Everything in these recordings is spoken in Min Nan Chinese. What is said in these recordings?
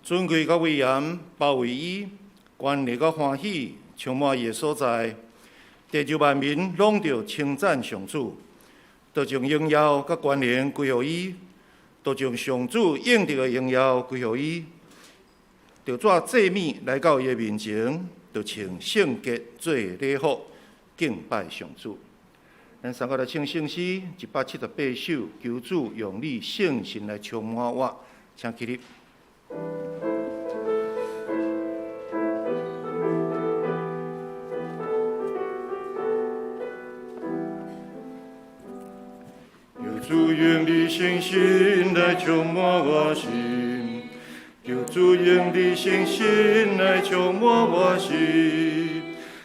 尊貴佮威嚴包圍伊，權力佮歡喜充滿伊的所在。地上萬民攏著稱讚上主，著將榮耀佮權能歸予伊，著將上主應得的榮耀歸予伊，著帶祭物來到伊的面前，著穿聖潔做禮服，敬拜上主。咱三個來唱聖詩178首，求主用你聖神來充滿我，請起立。求主用你聖神來充滿我心，求主用你聖神來充滿我心，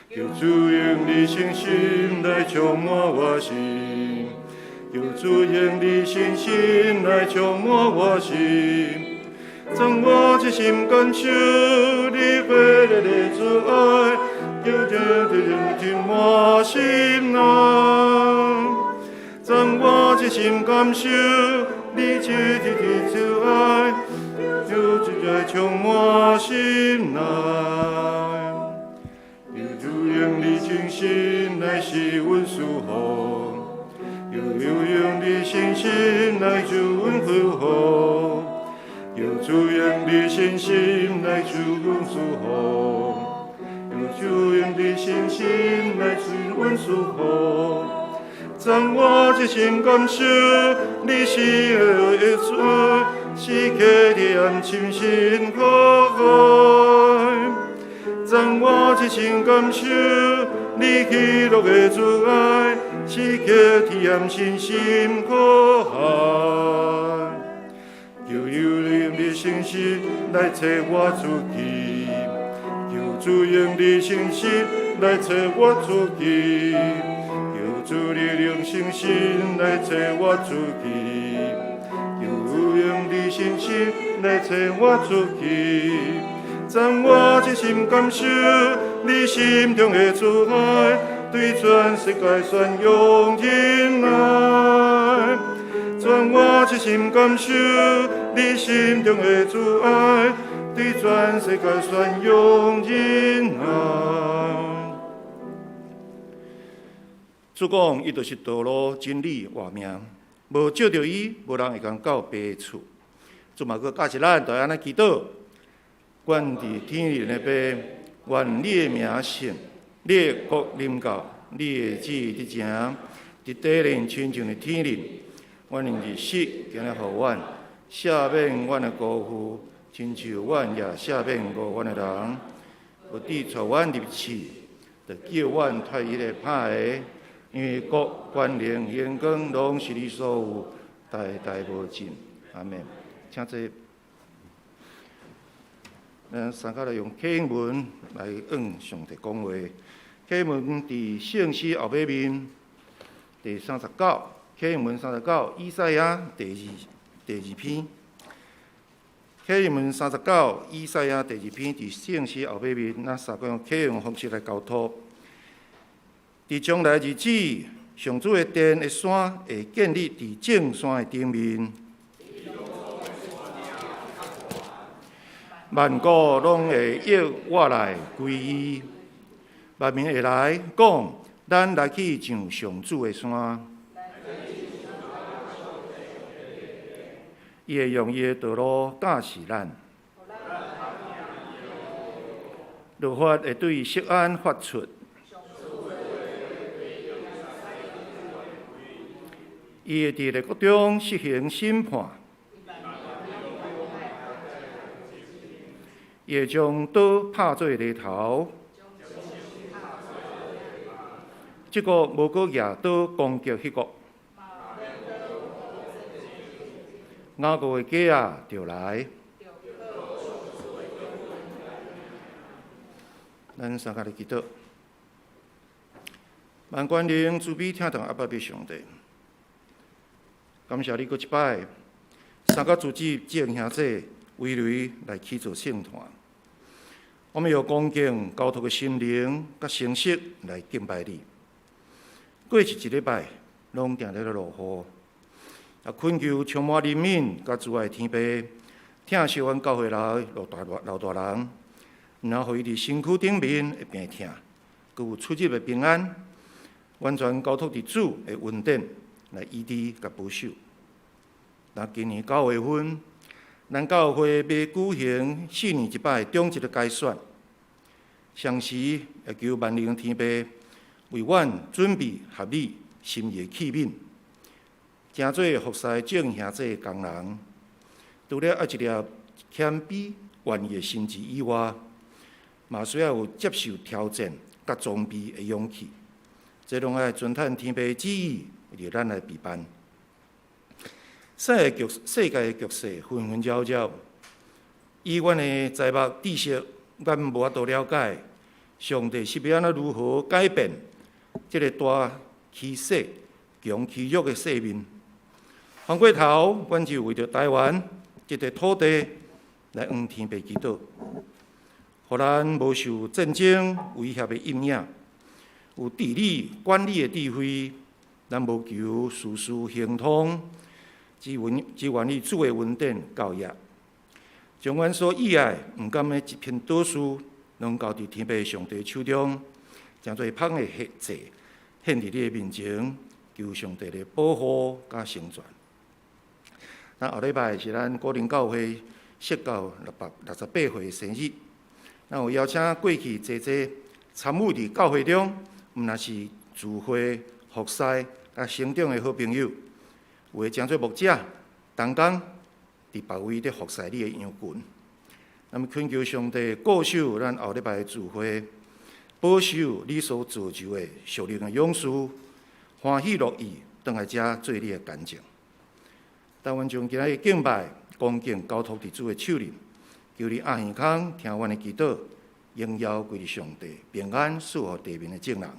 求主用你聖神來充滿我心，求主用你聖神來充滿我心。將我一心感受你火熱的慈愛，求主的充滿心內。將我一心感受你徹底的慈愛，求主來充滿心內。求主用你聖神來使阮舒服，求主用你聖神來使阮復活。求主用你聖神來使阮舒服，求主用你聖神來使阮舒服。將我一心感受你喜樂的慈愛，時刻體驗深深可愛。將我一心感受你喜樂的慈愛，時刻體驗深深可愛。求有用你聖神來找我出去，求主用你聖神來找我出去，求主你用聖神來找我出去，求用你聖神來找我出去，將我一心感受你心中的慈愛，對全世界宣揚仁愛。將我一心感受你心中的慈愛，對全世界宣揚仁愛。主講，伊就是道路、真理、活命，無藉著伊，無人會當到爸厝。主嘛閣教示咱，就按呢祈禱：阮佇天頂的爸，願你的名聖，你的國臨到，你的旨意執行，佇地裡親像佇天頂。阮的日食今日予阮，赦免阮的辜負，親像阮也赦免辜阮的人。毋致帶阮入試，著救阮脫彼个歹的。因為國、權能、榮光，攏是你所有，代代無盡。阿們。請坐。咱三個來用啟應文來向上帝講話。啟應文佇聖詩後尾面第三十九。啟應文三十九，以賽亞第二篇。啟應文三十九，以賽亞第二篇，佇聖詩後尾面，咱三個用啟應方式來交托。佇將來日子，上主的殿的山會建立佇眾山的頂面，萬國攏會約我來歸伊，萬民會來講，咱來去上上主的山。伊會用伊的道路教示咱，律法會對錫安發出，伊會佇列國中實行審判，伊會將刀拍做犁頭，這國無閣舉刀攻擊彼國。雅各的家仔就來，咱三個來祈禱。萬權能慈悲疼痛阿爸父上帝，感謝你閣一擺，三個組織眾兄弟圍圍來起做聖壇。我們用恭敬交託的心靈佮誠實來敬拜你。過去一禮拜，攏定佇咧落雨。啊，懇求充滿憐憫佮慈愛的天父，疼惜阮教會內老大老大人，毋但予伊佇身軀頂面的病痛，閣有出入的平安，完全交託佇主的恩典來醫治佮保守。那今年9月份，咱教會欲舉行4年一擺的長執的改選，同時也求萬靈天父為阮準備合你心意的器皿，成做服侍眾兄弟的工人。除了愛一粒謙卑願意的心志以外，嘛需要有接受挑戰佮裝備的勇氣。這攏愛尊嘆天父旨意，為咱來備辦。世界的局勢紛紛擾擾，以阮的才目知識，咱無法度了解上帝是欲按怎如何改變這个大欺細、強欺弱的世面。反過頭，阮就為著台灣這塊土地來向天父祈禱，予咱無受戰爭威脅的陰影，有治理管理的智慧，咱無求事事亨通，只願意主的恩典夠額，將阮所喜愛、毋甘的一片島嶼，攏交佇天父上帝手中，成做芳的祭，獻佇你的面前，求上帝的保護佮成全。咱後禮拜是咱果林教會設教668歲生日，咱有邀請過去濟濟參與佇教會中，毋但是聚會、服侍佮成長的好朋友，有的成做牧者、同工，佇別位佇服侍你的羊群。咱們懇求上帝顧守咱後禮拜的聚會，保守你所造就的屬靈的勇士，歡喜樂意轉來遮做你的見證。但阮將今仔日敬拜、恭敬交託佇主的手裡，求你掩耳空聽阮的祈禱，榮耀歸予上帝，平安賜予地面的眾人。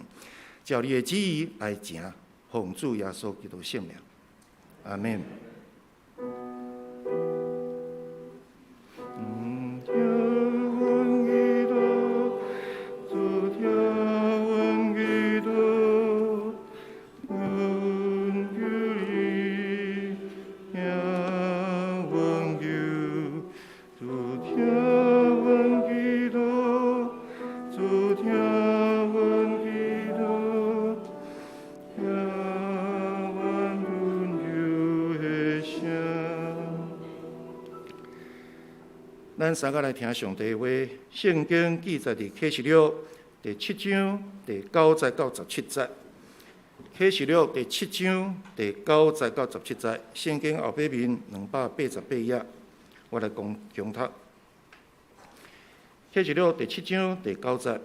照你的旨意來成，奉主耶穌基督聖名，阿們。聽阮祈禱，主聽阮祈禱，阮求你聽阮求，主聽阮祈禱，主聽阮祈禱，聽阮懇求的聲。咱三個來聽上帝話，聖經記載佇啟示錄第七章第九節到十七節。啟示錄第七章第九節到十七節，聖經後背面288頁，我來講誦讀。啟示錄第七章第九節，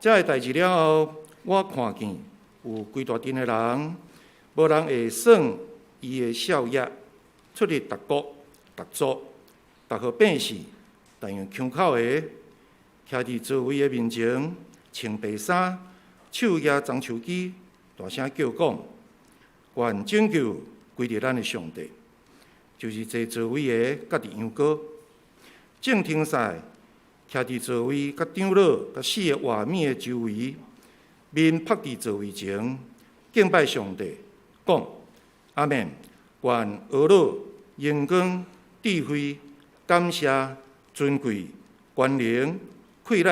這个代誌了後，我看見有規大陣的人，無人會算伊的數額，出自逐國、逐族、逐號百姓、逐樣腔口的，徛佇座位的面前，穿白衫，手舉棕樹枝，大聲叫講：願拯救歸佇咱的上帝，就是坐座位的，佮佇羊羔。眾天使徛佇座位，佮長老，佮四个活物的周圍，面伏佇座位前，敬拜上帝，講：阿們，願呵咾、榮光、智慧、感謝、尊貴、權能、氣力，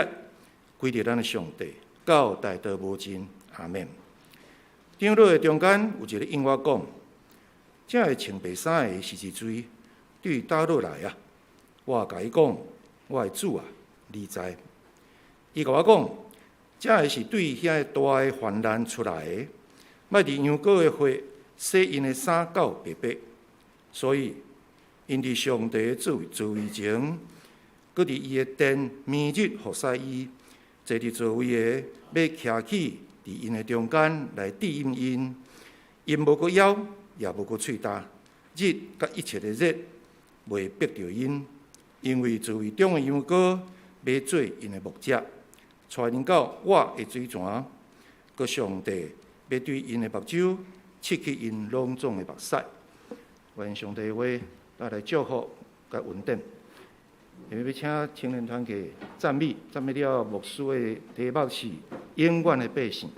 歸佇咱的上帝，到代代無盡。阿們。長老的中間有一个應我講：這个穿白衫的是是誰？對佗落來啊？我共伊講：我的主啊，你知。伊共我講：這个是對遐個大的患難出來的，捌佇羊羔的血洗𪜶的衫到白白，所以𪜶佇上帝的座位前，閣佇伊的殿暝日服侍伊，坐佇座位的欲徛起佇𪜶的中間來治理𪜶，𪜶無閣枵，也無閣喙焦，日佮一切的熱袂逼著𪜶，因為座位中的羊羔欲做𪜶的牧者，帶𪜶到活的水泉，閣上帝欲對𪜶的目睭拭去𪜶攏總的目屎。願上帝話帶來祝福佮恩典。下面欲請青年團體讚美，讚美了牧師的題目是永遠的百姓。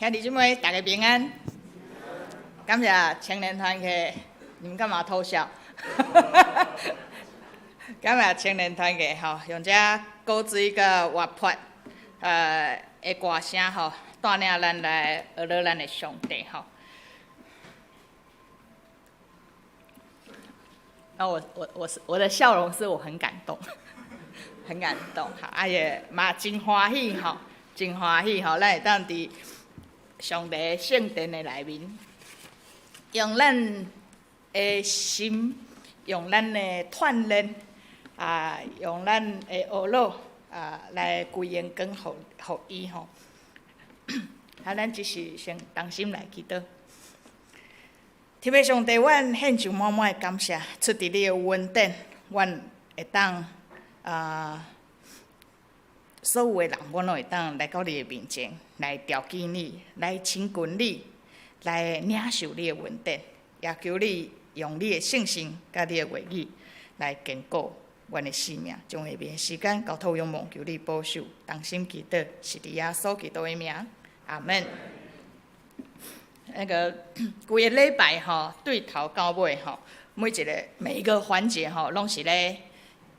兄弟姊妹，大家平安。感謝青年團契，你們幹嘛偷笑？感謝青年團契吼，用這古錐佮活潑的歌聲吼，帶領咱來學咱的上帝吼。那我是我的笑容是我很感動，很感動，好，啊也嘛真歡喜吼，真歡喜吼，咱會當佇上帝聖殿的內面，用咱的心，用咱的鍛鍊，啊，用咱的學樂啊，來歸榮光予伊吼。啊，咱這時先同心來祈禱。天父上帝，阮獻上滿滿的感謝，出佇你的恩典，阮會當啊，所有的人，阮攏會當來到你的面前，來朝見你，來親近你，來領受你的恩典，也求你用你的聖神佮你的話語來堅固阮的生命，將下面的時間交託仰望，求你保守，同心祈禱，是佇耶穌基督的名，阿門。那個規个禮拜吼，對頭到尾吼，每一個環節吼，攏是咧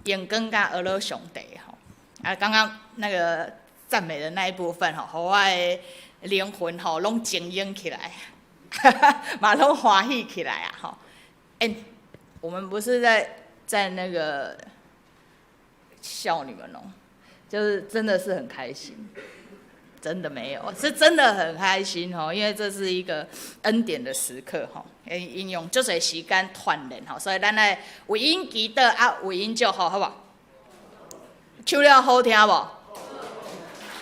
榮光佮呵咾上帝吼。啊，剛剛那個讚美的那一部分吼，予我的靈魂吼攏晶瑩起來，嘛攏歡喜起來啊吼。欸，我們不是在那個笑你們哦，就是真的是很開心。真的沒有，是真的很開心吼，因為這是一個恩典的時刻吼，𪜶用足濟時間鍛鍊吼，所以咱來為𪜶祈禱啊，為𪜶祝福，好無？唱了好聽無？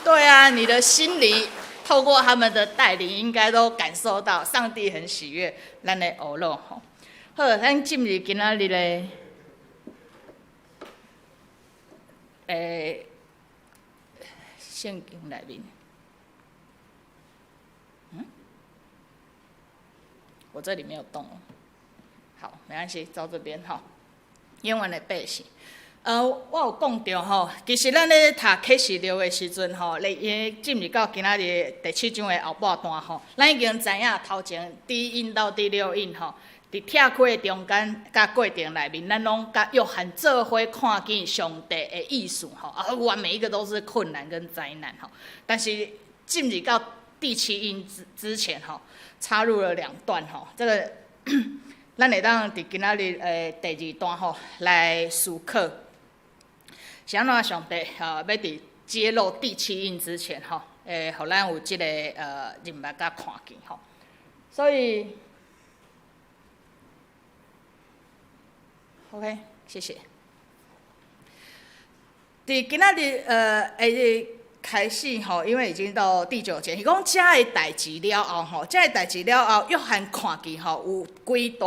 對啊，你的心裡透過他們的帶領，應該都感受到上帝很喜悅咱的呵咾吼。好，咱進入今仔日的，聖經內面。嗯，我這裡沒有動哦。好，沒關係，照這邊哈。永遠的百姓。我有講著吼，其實咱咧讀啟示錄的時陣吼，咧已經進入到今仔日第七章的後半段吼，咱已經知影頭前第一印到第六印吼，佇拆開的中間佮過程內面，咱攏佮約翰做伙看見上帝的意思吼，啊，我每一個都是困難跟災難吼，但是進入到第七印之前吼，插入了兩段吼，這個咱會當佇今仔日第二段吼來思考。是按怎上帝吼欲佇揭露第七印之前吼，會予咱有這个認捌佮看見吼。所以，OK，謝謝。佇今仔日開始吼，因為已經到第九節，伊講這个代誌了後吼，這个代誌了後，約翰看見吼有幾大。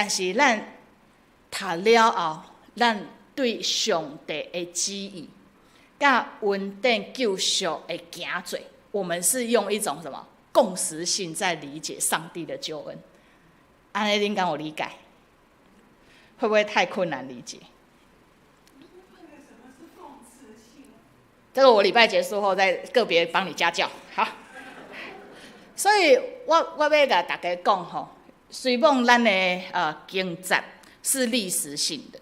但是咱讀了後，咱對上帝的旨意、佮恩典救贖的行做，我們是用一種什麼共時性在理解上帝的救恩？按呢恁敢有理解？會不會太困難理解？這個我禮拜結束後再個別幫你家教。好，所以我欲共大家講吼，雖罔咱的經節是歷時性的，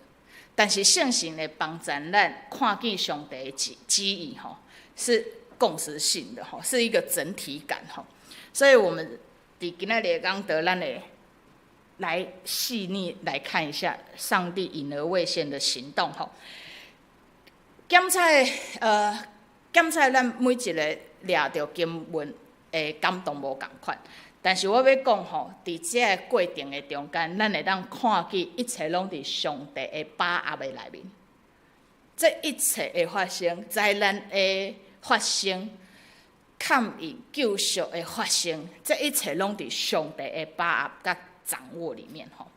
但是聖神會幫助咱看見上帝的旨意吼，是共時性的吼，是一個整體感吼。所以我們佇今仔日講道，咱會來細膩來看一下上帝隱而未現的行動吼。檢採咱每一個掠著經文的感動無仝款，但是我欲講吼，佇這個過程的中間，咱會當看見一切攏佇上帝的把握的內面。這一切的發生，災難的發生，勘印救贖的發生，這一切攏佇上帝的把握佮掌握裡面吼。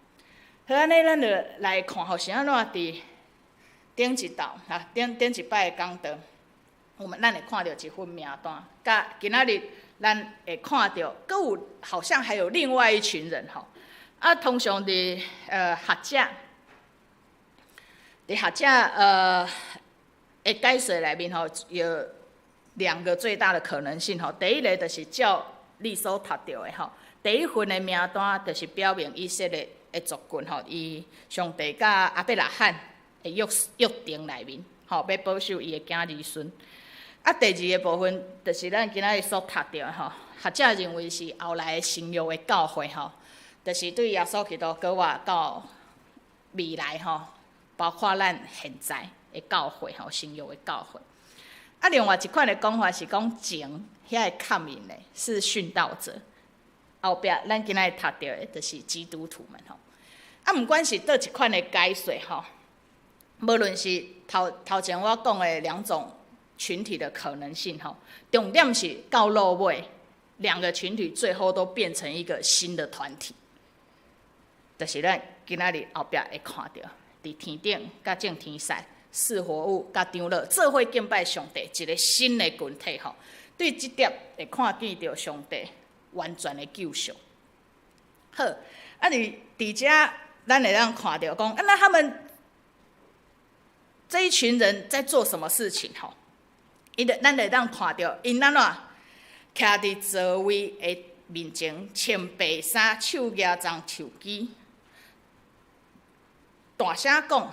好，按呢，咱就來看吼，是按怎佇頂一道啊，頂頂一擺的講道，咱會看著一份名單，佮今仔日咱會看著，閣有好像還有另外一群人吼。啊，通常佇學者的解說內面吼，有兩個最大的可能性吼。第一个就是照你所讀著的吼，第一份的名單就是表明以色列的族群吼，伊上帝佮亞伯拉罕的約定內面，吼，欲保守伊的囝兒孫。啊，第二个部分就是咱今仔日所讀著的吼，學者認為是後來的新約的教會吼，就是對耶穌基督閣活到未來吼，包括咱現在的教會吼，新約的教會。啊，另外一款的講法是講前遐個勘印的是殉道者，後壁咱今仔日讀著的就是基督徒們吼。啊，毋管是佗一款的解說吼，無論是頭頭前我講的兩種群體的可能性吼，重點是到落尾，兩個群體最後都變成一個新的團體，就是咱今仔日後壁會看著，佇天頂佮眾天使、四活物佮長老做伙敬拜上帝，一個新的群體吼。對這點會看見著上帝完全的救贖。好，啊，佇遮咱會當看著講，啊，那他們這一群人在做什麼事情吼？咱會當看著，𪜶按怎徛佇座位的面前，穿白衫，手舉棕樹枝，大聲講：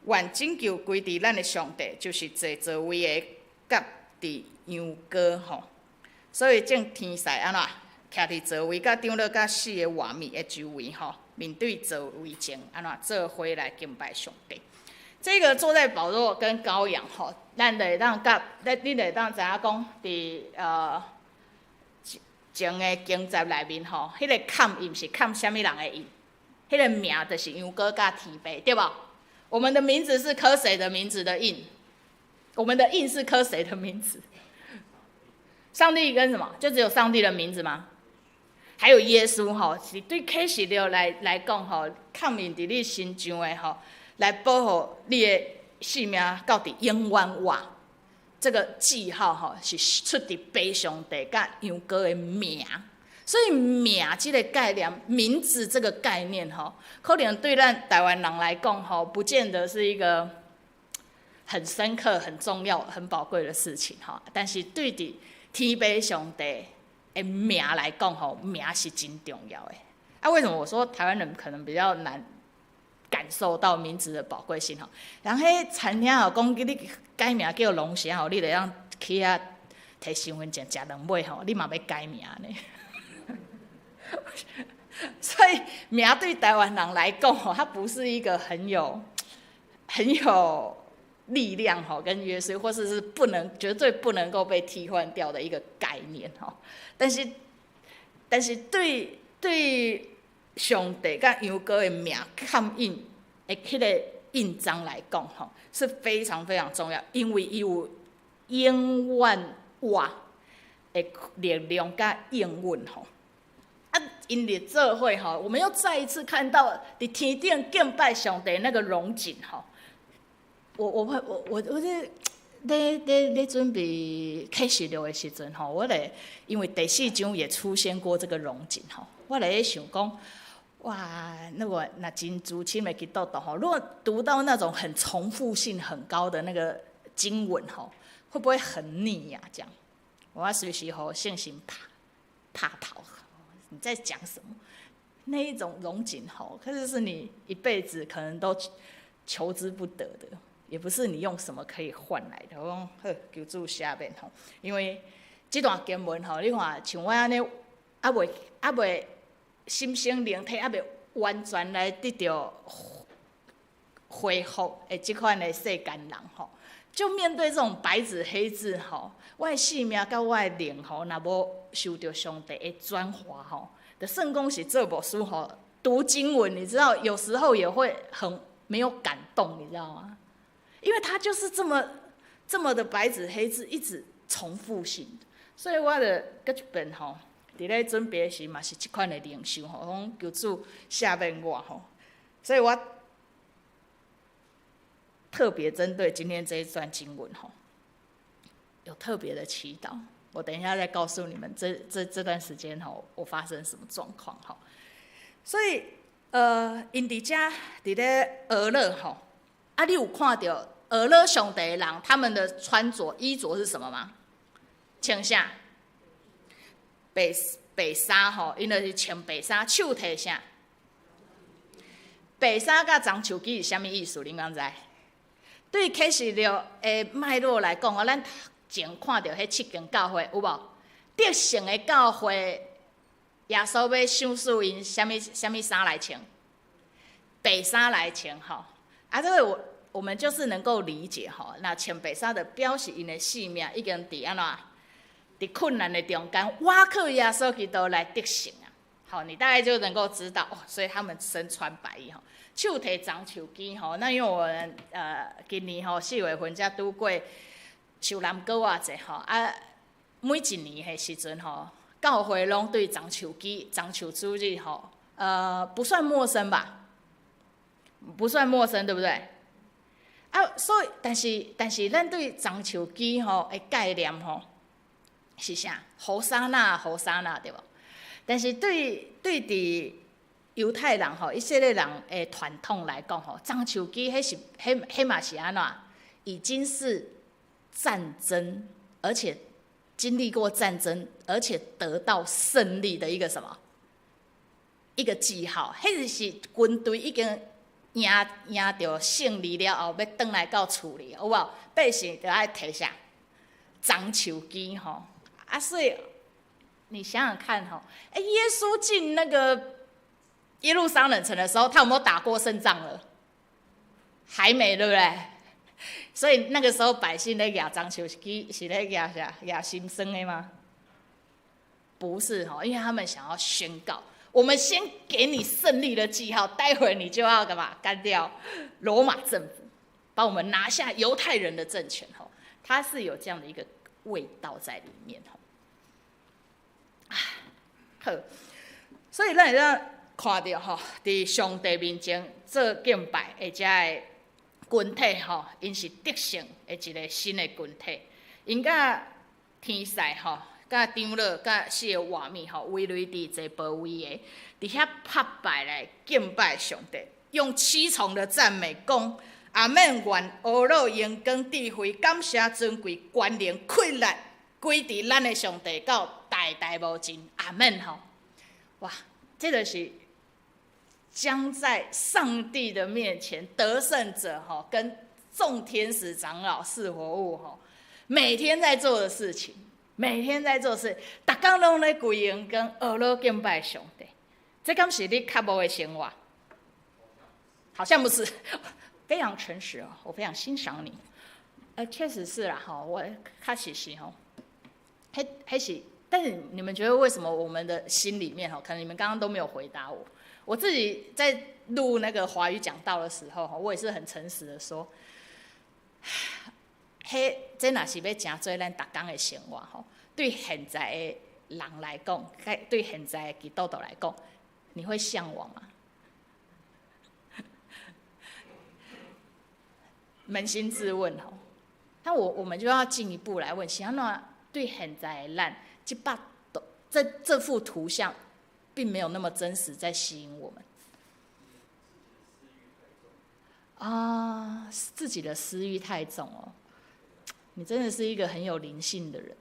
願拯救歸佇咱的上帝，就是坐座位的，佮佇羊羔吼。所以眾天使按怎徛佇座位，佮長老佮四个活物的周圍吼，面對座位前按怎做伙來敬拜上帝。這個坐在寶座跟羔羊吼，咱就會當佮，咱你就會當知影講，佇前的經節內面吼，彼個勘印是勘啥物人的印？彼個名就是羊羔佮天父，對無？我們的名字是刻誰的名字的印？我們的印是刻誰的名字？上帝跟什麼？就只有上帝的名字嗎？還有耶穌吼，是對啟示錄來講吼，勘印佇你身上的吼，來保護你的性命到佇永遠活。這個記號吼是出佇父上帝佮羊羔的名，所以名這個概念，名字這個概念吼，可能對咱台灣人來講吼，不見得是一個很深刻、很重要、很寶貴的事情吼。但是對佇天父上帝的名來講吼，名是真重要的。啊，為什麼我說台灣人可能比較難感受到名字的寶貴性吼？人彼餐廳吼講叫你改名叫龍蝦吼，你會當去遐提身份證食兩尾吼，你嘛欲改名呢？所以名對台灣人來講吼，它不是一個很有力量吼，跟約束，或是不能絕對不能夠被替換掉的一個概念吼。但是對上帝佮羊羔的名勘印的彼個印章來講吼，是非常非常重要，因為伊有永遠活的力量佮應允吼。啊，𪜶佇做伙吼，我們又再一次看到佇天頂敬拜上帝那個榮景吼。我我我我我這咧咧咧準備啟示錄的時陣吼，我咧因為第四章也出現過這個榮景吼，我咧想講，哇，那個若真資深的基督徒吼，如果讀到那種很重複性很高的那個經文吼，會不會很膩呀？這樣，我隨時予聖神拍拍頭。你在講什麼？那一種榮景吼，可是是你一輩子可能都求之不得的，也不是你用什麼可以換來的。我講好，求主赦免吼，因為這段經文吼，你看像我按呢，猶未猶未心身靈體猶未完全來得著恢復的這款的世間人吼，就面對這種白紙黑字吼，我的性命佮我的靈吼，若無受著上帝的轉化吼，就算講是做牧師吼，讀經文，你知道有時候也會很沒有感動，你知道嗎？因為他就是這麼這麼的白紙黑字，一直重複性，所以我就閣一遍吼，佇咧準備時嘛是這款的靈修吼，講求主赦免我吼，所以我特別針對今天這一段經文吼，有特別的祈禱。我等一下再告訴你們這段時間吼，我發生什麼狀況吼。所以，𪜶佇遮佇咧呵咾吼，啊，你有看著呵咾上帝的人，他們的穿着衣着是什麼嗎？穿啥？白白衫吼，𪜶就是穿白衫，手提啥？白衫佮棕樹枝是啥物意思？恁敢知？對啟示錄的脈絡來講，哦，咱前看著彼七間教會有無？得勝的教會，耶穌欲賞賜𪜶啥物啥物衫來穿？白衫來穿吼。啊，這個我們就是能夠理解吼。那穿白衫就表示𪜶的性命已經佇按怎？佇困難的中間，倚靠耶穌基督來得勝啊！好，你大概就能夠知道哦。所以他們身穿白衣吼，手提棕樹枝吼。那因為我們今年吼4月份才拄過受難逾越節吼啊，每一年的時陣吼，教會攏對棕樹枝、棕樹主日吼，不算陌生吧？不算陌生，對不對？啊，所以但是咱對棕樹枝吼的概念吼是啥？和散那，和散那，對無？但是對佇猶太人吼、以色列人的傳統來講吼，棕樹枝彼是彼彼嘛是按怎？已經是戰爭，而且經歷過戰爭，而且得到勝利的一個什麼？一個記號。彼就是軍隊已經贏著勝利了後，欲轉來到厝裡，有無？百姓就愛提啥？棕樹枝吼。啊，所以你想想看吼，欸，耶穌進那個耶路撒冷城的時候，他有沒有打過勝仗了？還沒，對不對？所以那個時候百姓咧舉棕樹枝是咧舉啥？舉心酸的嗎？不是吼，因為他們想要宣告，我們先給你勝利的記號，待會你就要幹嘛？幹掉羅馬政府，幫我們拿下猶太人的政權吼，它是有這樣的一個味道在裡面吼。好，所以咱會當看著吼，佇上帝面前做敬拜的這个群體吼，𪜶是得勝的一個新的群體。𪜶佮天使吼，佮長老、佮四個活物吼，圍圍佇坐寶位的，佇遐拍敗來敬拜上帝，用七重的讚美講阿們，願呵咾榮光、智慧、感謝、尊貴、權能、氣力，歸佇咱的上帝到代代無盡。阿們吼！哇，這個是將在上帝的面前得勝者吼，跟眾天使長老四活物吼，每天在做的事情，每天在做事，逐工攏咧歸榮光，呵咾敬拜上帝。這敢是你較無的生活？好像不是，非常誠實哦，我非常欣賞你。確實是啦，吼，我確實是吼，彼彼是，但是你們覺得為什麼我們的心裡面吼，可能你們剛剛都沒有回答我。我自己在錄那個華語講道的時候，我也是很誠實的說，彼這若是欲成做咱逐工的生活吼，對現在的人來講，對現在的基督徒來講，你會嚮往嗎？捫心自問吼，那我們就要進一步來問：是按怎對現在的咱，這幅這幅圖像，並沒有那麼真實，在吸引我們。啊，自己的私欲太重哦。你真的是一個很有靈性的人。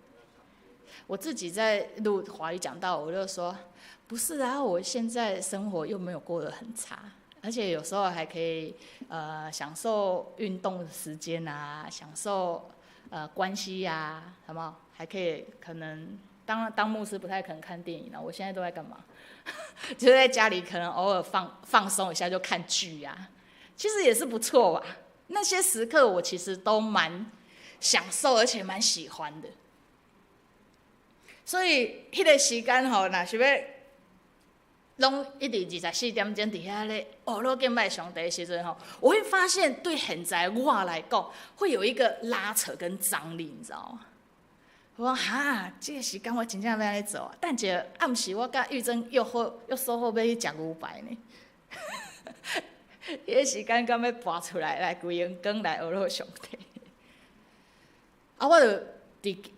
我自己在錄華語講道，我就說，不是啊，我現在生活又沒有過得很差，而且有時候還可以享受運動時間啊，享受關係呀，什麼還可以可能當牧師不太可能看電影了。我現在都在幹嘛？就在家裡可能偶爾放鬆一下就看劇啊，其實也是不錯吧。那些時刻我其實都蠻享受，而且蠻喜歡的。所以彼個時間吼，若是欲攏一直24點鐘佇遐咧，哦，囉敬拜上帝的時陣吼，我會發現對現在我來講，會有一個拉扯跟張力，你知道嗎？我講哈，這個時間我真正欲按呢做啊！等一下暗時我佮玉珍約好，約說好欲去食牛排呢。彼個時間敢欲撥出來來規間光來學囉上帝。啊，我就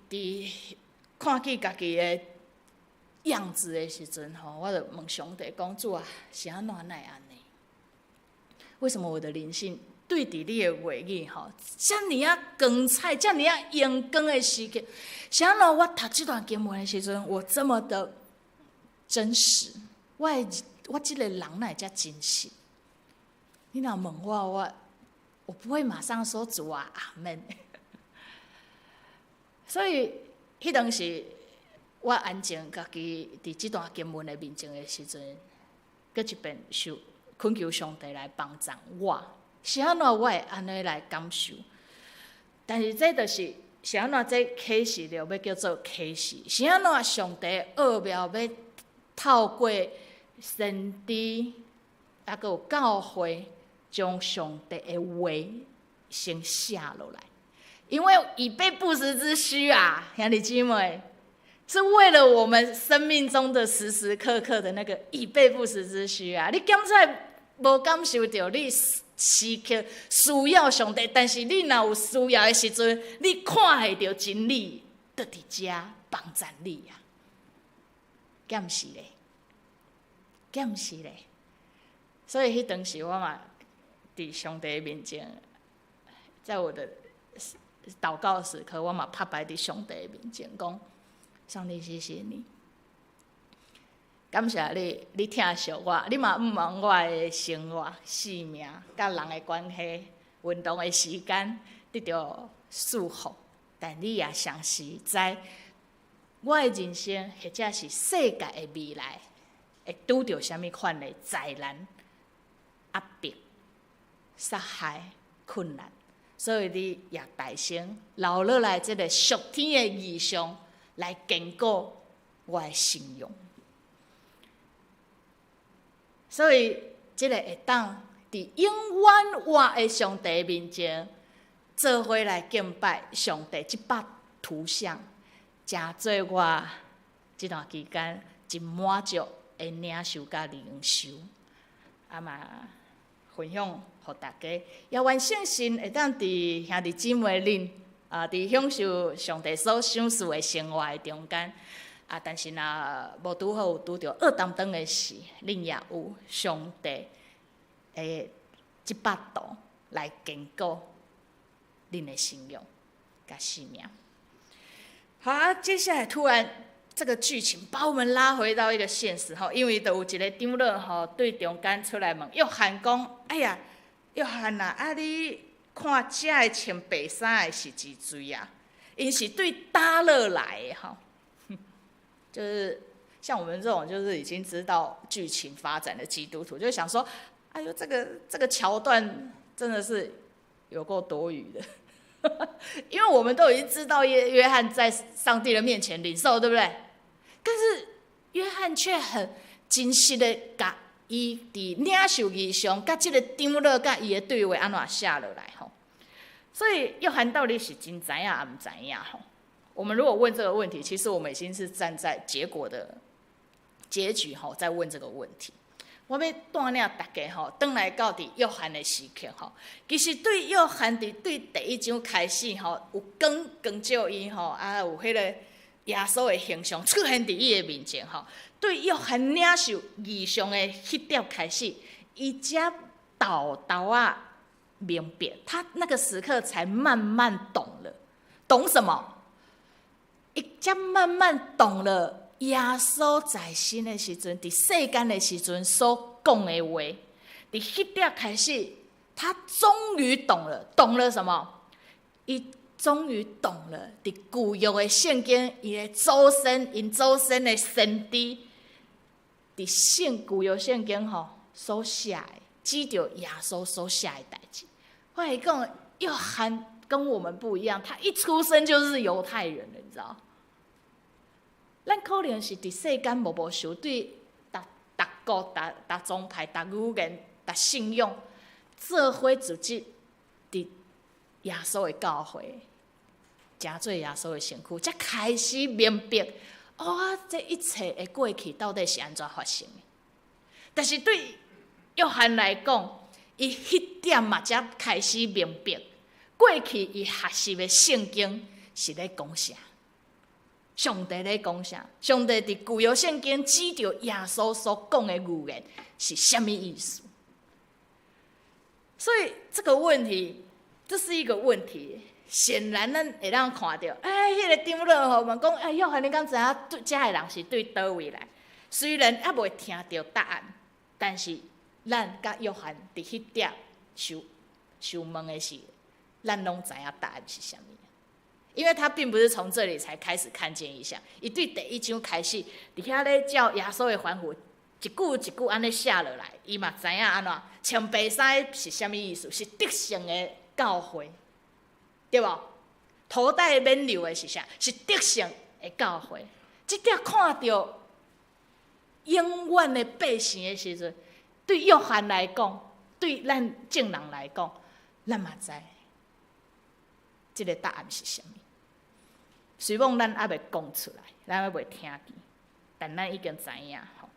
佇看見家己的樣子的時陣吼，我就問上帝講：主啊，是按怎會按呢？為什麼我的靈性對佇你的話語吼，遮爾仔光彩，遮爾仔榮光的時刻，是按怎我讀這段經文的時陣，我這麼的真實？我這個人哪會遮真實？你若問我，我不會馬上說主啊，阿門。所以，彼當時我安靜家己佇這段經文的面前的時陣，閣一遍受懇求上帝來幫助我，是按怎我會按呢來感受？但是這就是是按怎這啟示錄欲叫做啟示，是按怎上帝奧妙欲透過先知，抑閣有教會，將上帝的話先寫落來。因為以備不時之需啊，兄弟姊妹，是為了我們生命中的時時刻刻的那個以備不時之需啊！你檢出無感受著你時刻需要上帝，但是你若有需要的時陣，你看會著真理，就佇遮幫助你啊！敢是咧？敢是咧？所以彼當時我嘛佇上帝面前，在我的禱告時刻，我嘛拍擺佇上帝面前講：上帝，謝謝你，感謝你，你疼惜我，你嘛毋問我的生活、性命、佮人的關係、運動的時間得著祝福，但你也同時知我的人生或者是世界的未來會拄著啥物款的災難、壓迫、殺害、困難。所以你也大聲留落來這個屬天的異象，來堅固我的信仰。所以，這個會當佇永遠活的上帝面前，做伙來敬拜上帝，這幅圖像，成做我這段期間真滿足的領受佮靈修，啊嘛分享予大家，也願聖神會當佇兄弟姊妹恁啊，佇享受上帝所賞賜的生活的中間，啊，但是若無拄好有拄著惡當當的事，恁也有上帝的這幅圖來堅固恁的信仰佮生命。好啊，接下來突然這個劇情把我們拉回到一個現實吼，因為就有一個長老吼對中間出來問約翰講：哎呀，約翰啊，啊你看這个穿白衫的是一誰啊？𪜶是對大樂來的吼，就是像我們這種就是已經知道劇情發展的基督徒，就想說：哎呦，這個橋段真的是有夠多餘的。因為我們都已經知道約翰在上帝的面前領受，對不對？但是約翰卻很真實的共伊佇領受異象，佮這個長老佮伊的對話按怎寫落來吼。所以約翰到底是真知影抑毋知影吼？我們如果問這個問題，其實我們已經是站在結果的結局吼，在問這個問題。我欲帶領大家吼，轉來到佇約翰的時刻吼，其實對約翰佇對第一章開始吼，有光光照伊吼，啊有彼個耶穌的形象出現佇伊的面前吼，對約翰領受異象的彼點開始，伊才沓沓仔明白，他那個時刻才慢慢懂了，懂什麼？伊才慢慢懂了。耶穌在生的時陣，佇世間的時陣所講的話，佇彼點開始，他終於懂了，懂了什麼？伊終於懂了，佇舊約的聖經，伊的祖先，𪜶祖先的先知，佇聖舊約聖經吼所寫的，指著耶穌所寫的代誌。我會講，約翰跟我們不一樣，他一出生就是猶太人了，你知道？咱可能是佇世間無無受對逐逐國、逐逐宗派、逐語言、逐信仰做伙組織佇耶穌的教會，成做耶穌的身軀，才開始明白哦，這一切的過去到底是按怎發生的。但是對約翰來講，伊彼點嘛才開始明白，過去伊學習的聖經是咧講啥。上帝咧講啥？上帝佇舊約聖經指著耶穌所講的預言是啥物意思？所以這個問題，這是一個問題。顯然，咱會當看著，欸，彼個長老吼問講，欸，約翰，你敢知影對遮的人是對佗位來？雖然猶未聽著答案，但是咱佮約翰佇彼點想想問的是，咱攏知影答案是啥物。因為他並不是從這裡才開始看見異象，伊對第一章開始，佇遐咧照耶穌的吩咐，一句一句按呢寫落來，伊嘛知影按怎穿白衫是啥物意思，是得勝的教會，對無？頭戴冕旒的是啥？是得勝的教會。這點看著永遠的百姓的時陣，對約翰來講，對咱眾人來講，咱嘛知這個答案是啥物。雖罔咱猶未講出來，咱猶未聽見，但咱已經知影吼。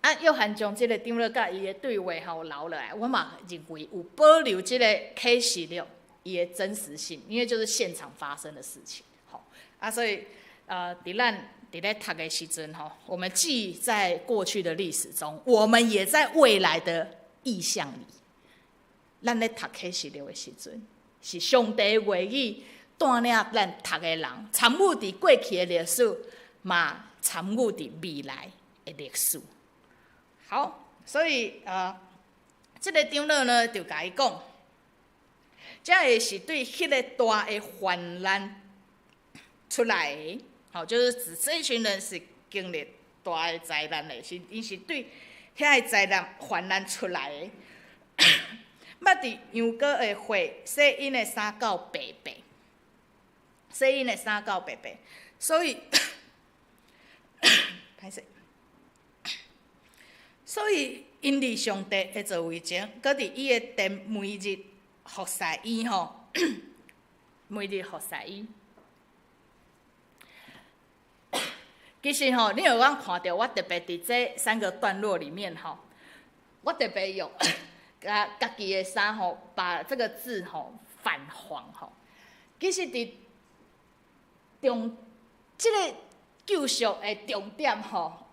啊，約翰將這個長老佮伊的對話吼留落來，我嘛認為有保留這個啟示錄伊的真實性，因為就是現場發生的事情。吼啊，所以佇咱佇咧讀的時陣吼，我們既在過去的歷史中，我們也在未來的異象裡。咱咧讀啟示錄的時陣，是上帝話語帶領咱讀的人參與佇過去的歷史，嘛參與佇未來的歷史。好，所以這個長老呢就共伊講，這个是對彼個大的患難出來的，好，就是指這一群人是經歷大的災難的，是𪜶是對遐个災難患難出來的。捌佇羊羔的血洗𪜶的衫到白白，洗𪜶的衫到白白，所以，歹勢，所以𪜶佇上帝的座位前，閣佇伊的殿每日服侍伊吼，每日服侍伊。其實吼，你有通看著我特別佇這三個段落裡面吼，我特別用共家己的衫吼，把這個字吼反黃吼。其實佇重這個救贖的重點吼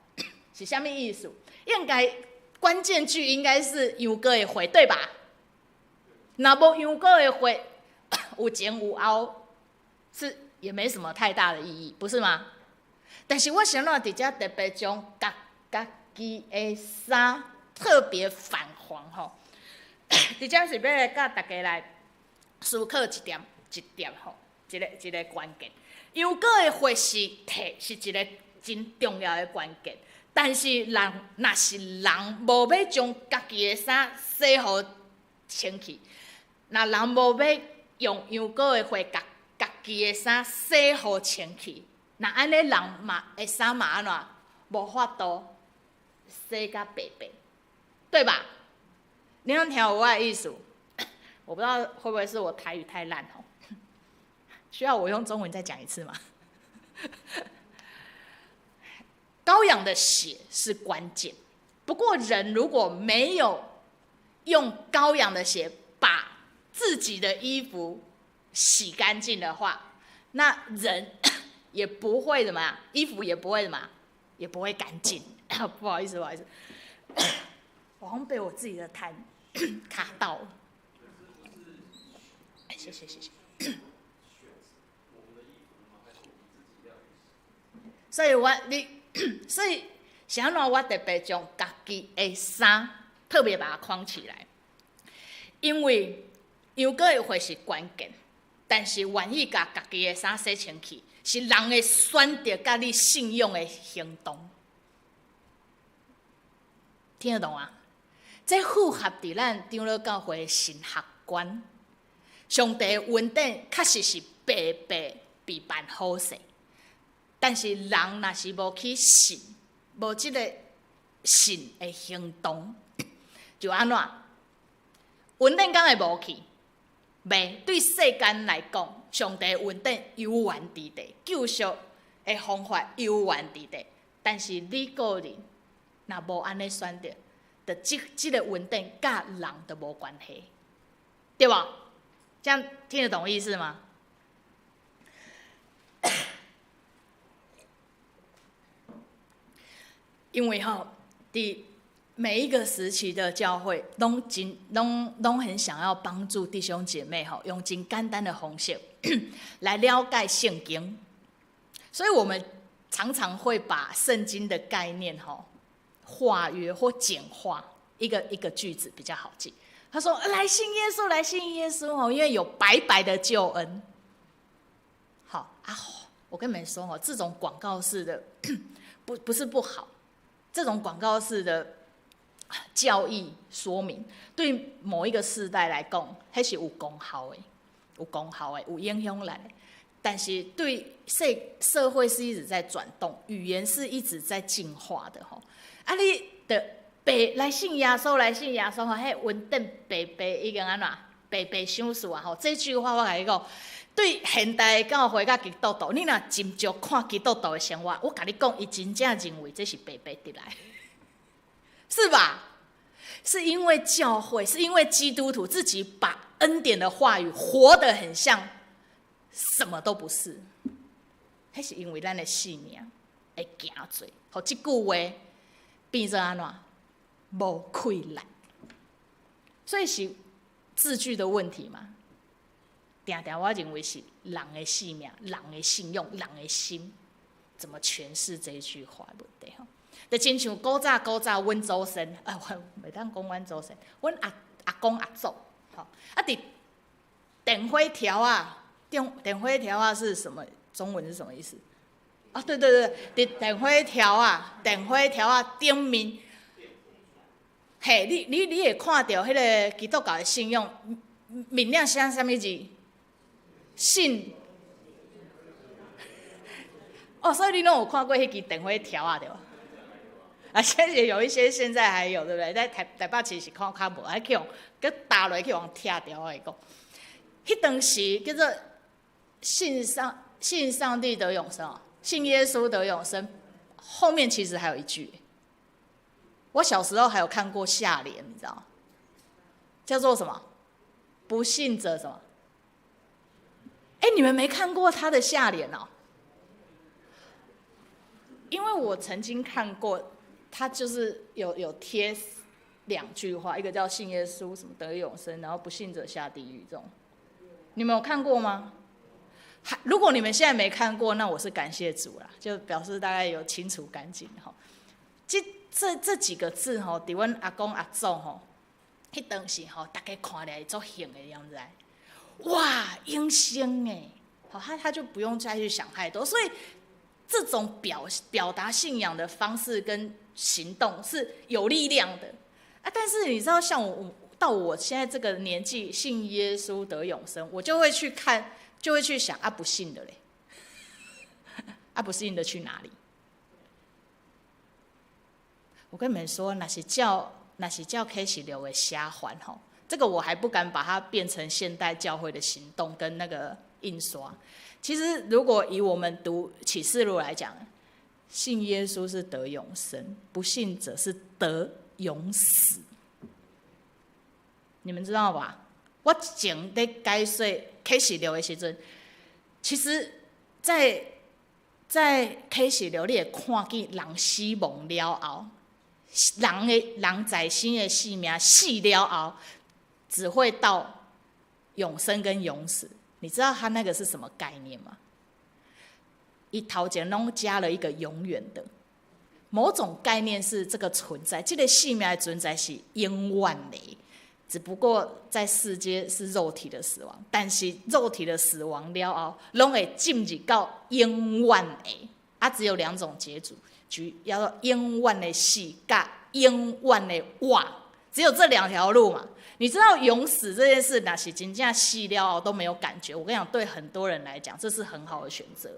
是啥物意思？應該關鍵句應該是羊羔的血，對吧？若無羊羔的血，有前有後，是也沒什麼太大的意義，不是嗎？但是我想怎佇遮特別將共家己的衫特別反黃吼，佇遮是欲來佮大家來思考一點一點吼，一个一个關鍵。羊羔的血是提是一个真重要的關鍵，但是人若是人無欲將家己的衫洗予清氣，若人無欲用羊羔的血共家己的衫洗予清氣，若按呢人嘛的衫嘛按怎無法度洗甲白白，對吧？你有聽有我的意思？我不知道會不會是我台語太爛吼。需要我用中文再講一次嗎？羔羊的血是關鍵，不過人如果沒有用羔羊的血把自己的衣服洗乾淨的話，那人也不會怎麼樣，衣服也不會怎麼樣，也不會乾淨。不好意思，不好意思，我好像被我自己的痰卡到了。謝謝謝謝。所以我你，所以是按怎我特別將家己的衫特別把它框起來，因為羊羔的血是關鍵，但是願意共家己的衫洗清氣，是人的選擇佮你信仰的行動。聽得懂嗎？這符合佇咱長老教會的神學觀。上帝的恩典確實是白白被辦好勢，但是人若是無去信，無這个信的行動，就按怎？恩典敢會無去？袂，對世間來講，上帝恩典猶原佇佇，救贖的方法猶原佇佇，但是你個人若無按呢選擇，就這這个恩典佮人就無關係，對無？這樣聽得懂意思嗎？因為吼，佇每一個時期的教會，攏真攏攏很想要幫助弟兄姐妹吼，用真簡單的方式來了解聖經，所以我們常常會把聖經的概念吼化約或簡化一個一個句子比較好記。他說：“來信耶穌，來信耶穌哦，因為有白白的救恩。”好啊，我跟你們說哦，這種廣告式的不是不好，這種廣告式的教義說明，對某一個世代來講，彼是有功效的，有功效的，有影響力的。但是對社會是一直在轉動，語言是一直在進化的吼。啊，你的白來信耶穌，來信耶穌吼，彼恩典白白已經按怎？白白賞賜啊！吼，這句話我共你講，對現代的教會佮基督徒，你若真少看基督徒的生活，我共你講，伊真正認為這是白白得來，是吧？是因為教會，是因為基督徒自己把恩典的話語活得很像什麼都不是，彼是因為咱的性命會行做，予這句話變做按怎？無氣力，所以是字句的問題嘛？定定我認為是人的性命、人的信用、人的心，怎麼詮釋這一句話的問題吼？就親像古早古早，阮祖先啊，我袂當講阮祖先，阮阿公阿祖，吼啊，佇電火條仔，電火條仔是什麼？中文是什麼意思？啊，對對對，佇電火條仔，電火條仔頂面。嘿，你會看著彼个基督教的信仰，面頂寫啥物字？信。哦，所以你攏有看過彼支電火條仔對無？啊，現在有一些現在還有，對不對？在台北市是看較無，還去予閣踏落去予人拆掉。我講，彼當時叫做信上帝得永生，信耶穌得永生。後面其實還有一句。我小時候還有看過下聯，你知道叫做什麼？不信者什麼？哎，你們沒看過他的下聯哦？因為我曾經看過，他就是有貼兩句話，一個叫信耶穌什麼得永生，然後不信者下地獄這種。你們有看過嗎？如果你們現在沒看過，那我是感謝主啦，就表示大概有清除乾淨哈。這幾個字吼，佇阮阿公阿祖吼，彼當時吼，大家看來足興的，你知無？哇，永生哎！好，他就不用再去想太多，所以這種表達信仰的方式跟行動是有力量的啊。但是你知道，像我到我現在這個年紀，信耶穌得永生，我就會去看，就會去想啊，不信的嘞，啊，不信的去哪裡？我跟你們說，若是照啟示錄的寫法吼，這個我還不敢把它變成現代教會的行動跟那個印刷。其實如果以我們讀啟示錄來講，信耶穌是得永生，不信者是得永死。你們知道吧？我前咧解說啟示錄的時陣，其實在啟示錄，你會看見人死亡了後，人的人在生的性命死了後，只會到永生跟永死。你知道他那個是什麼概念嗎？伊頭前攏加了一個永遠的，某種概念是這個存在，這個性命的存在是永遠的，只不過在世間是肉體的死亡，但是肉體的死亡了後，攏會進入到永遠的，啊，只有兩種結局，就叫做永遠的死佮永遠的活，只有這兩條路嘛。你知道永死這件事，若是真正死了後都沒有感覺。我跟你講，對很多人來講，這是很好的選擇。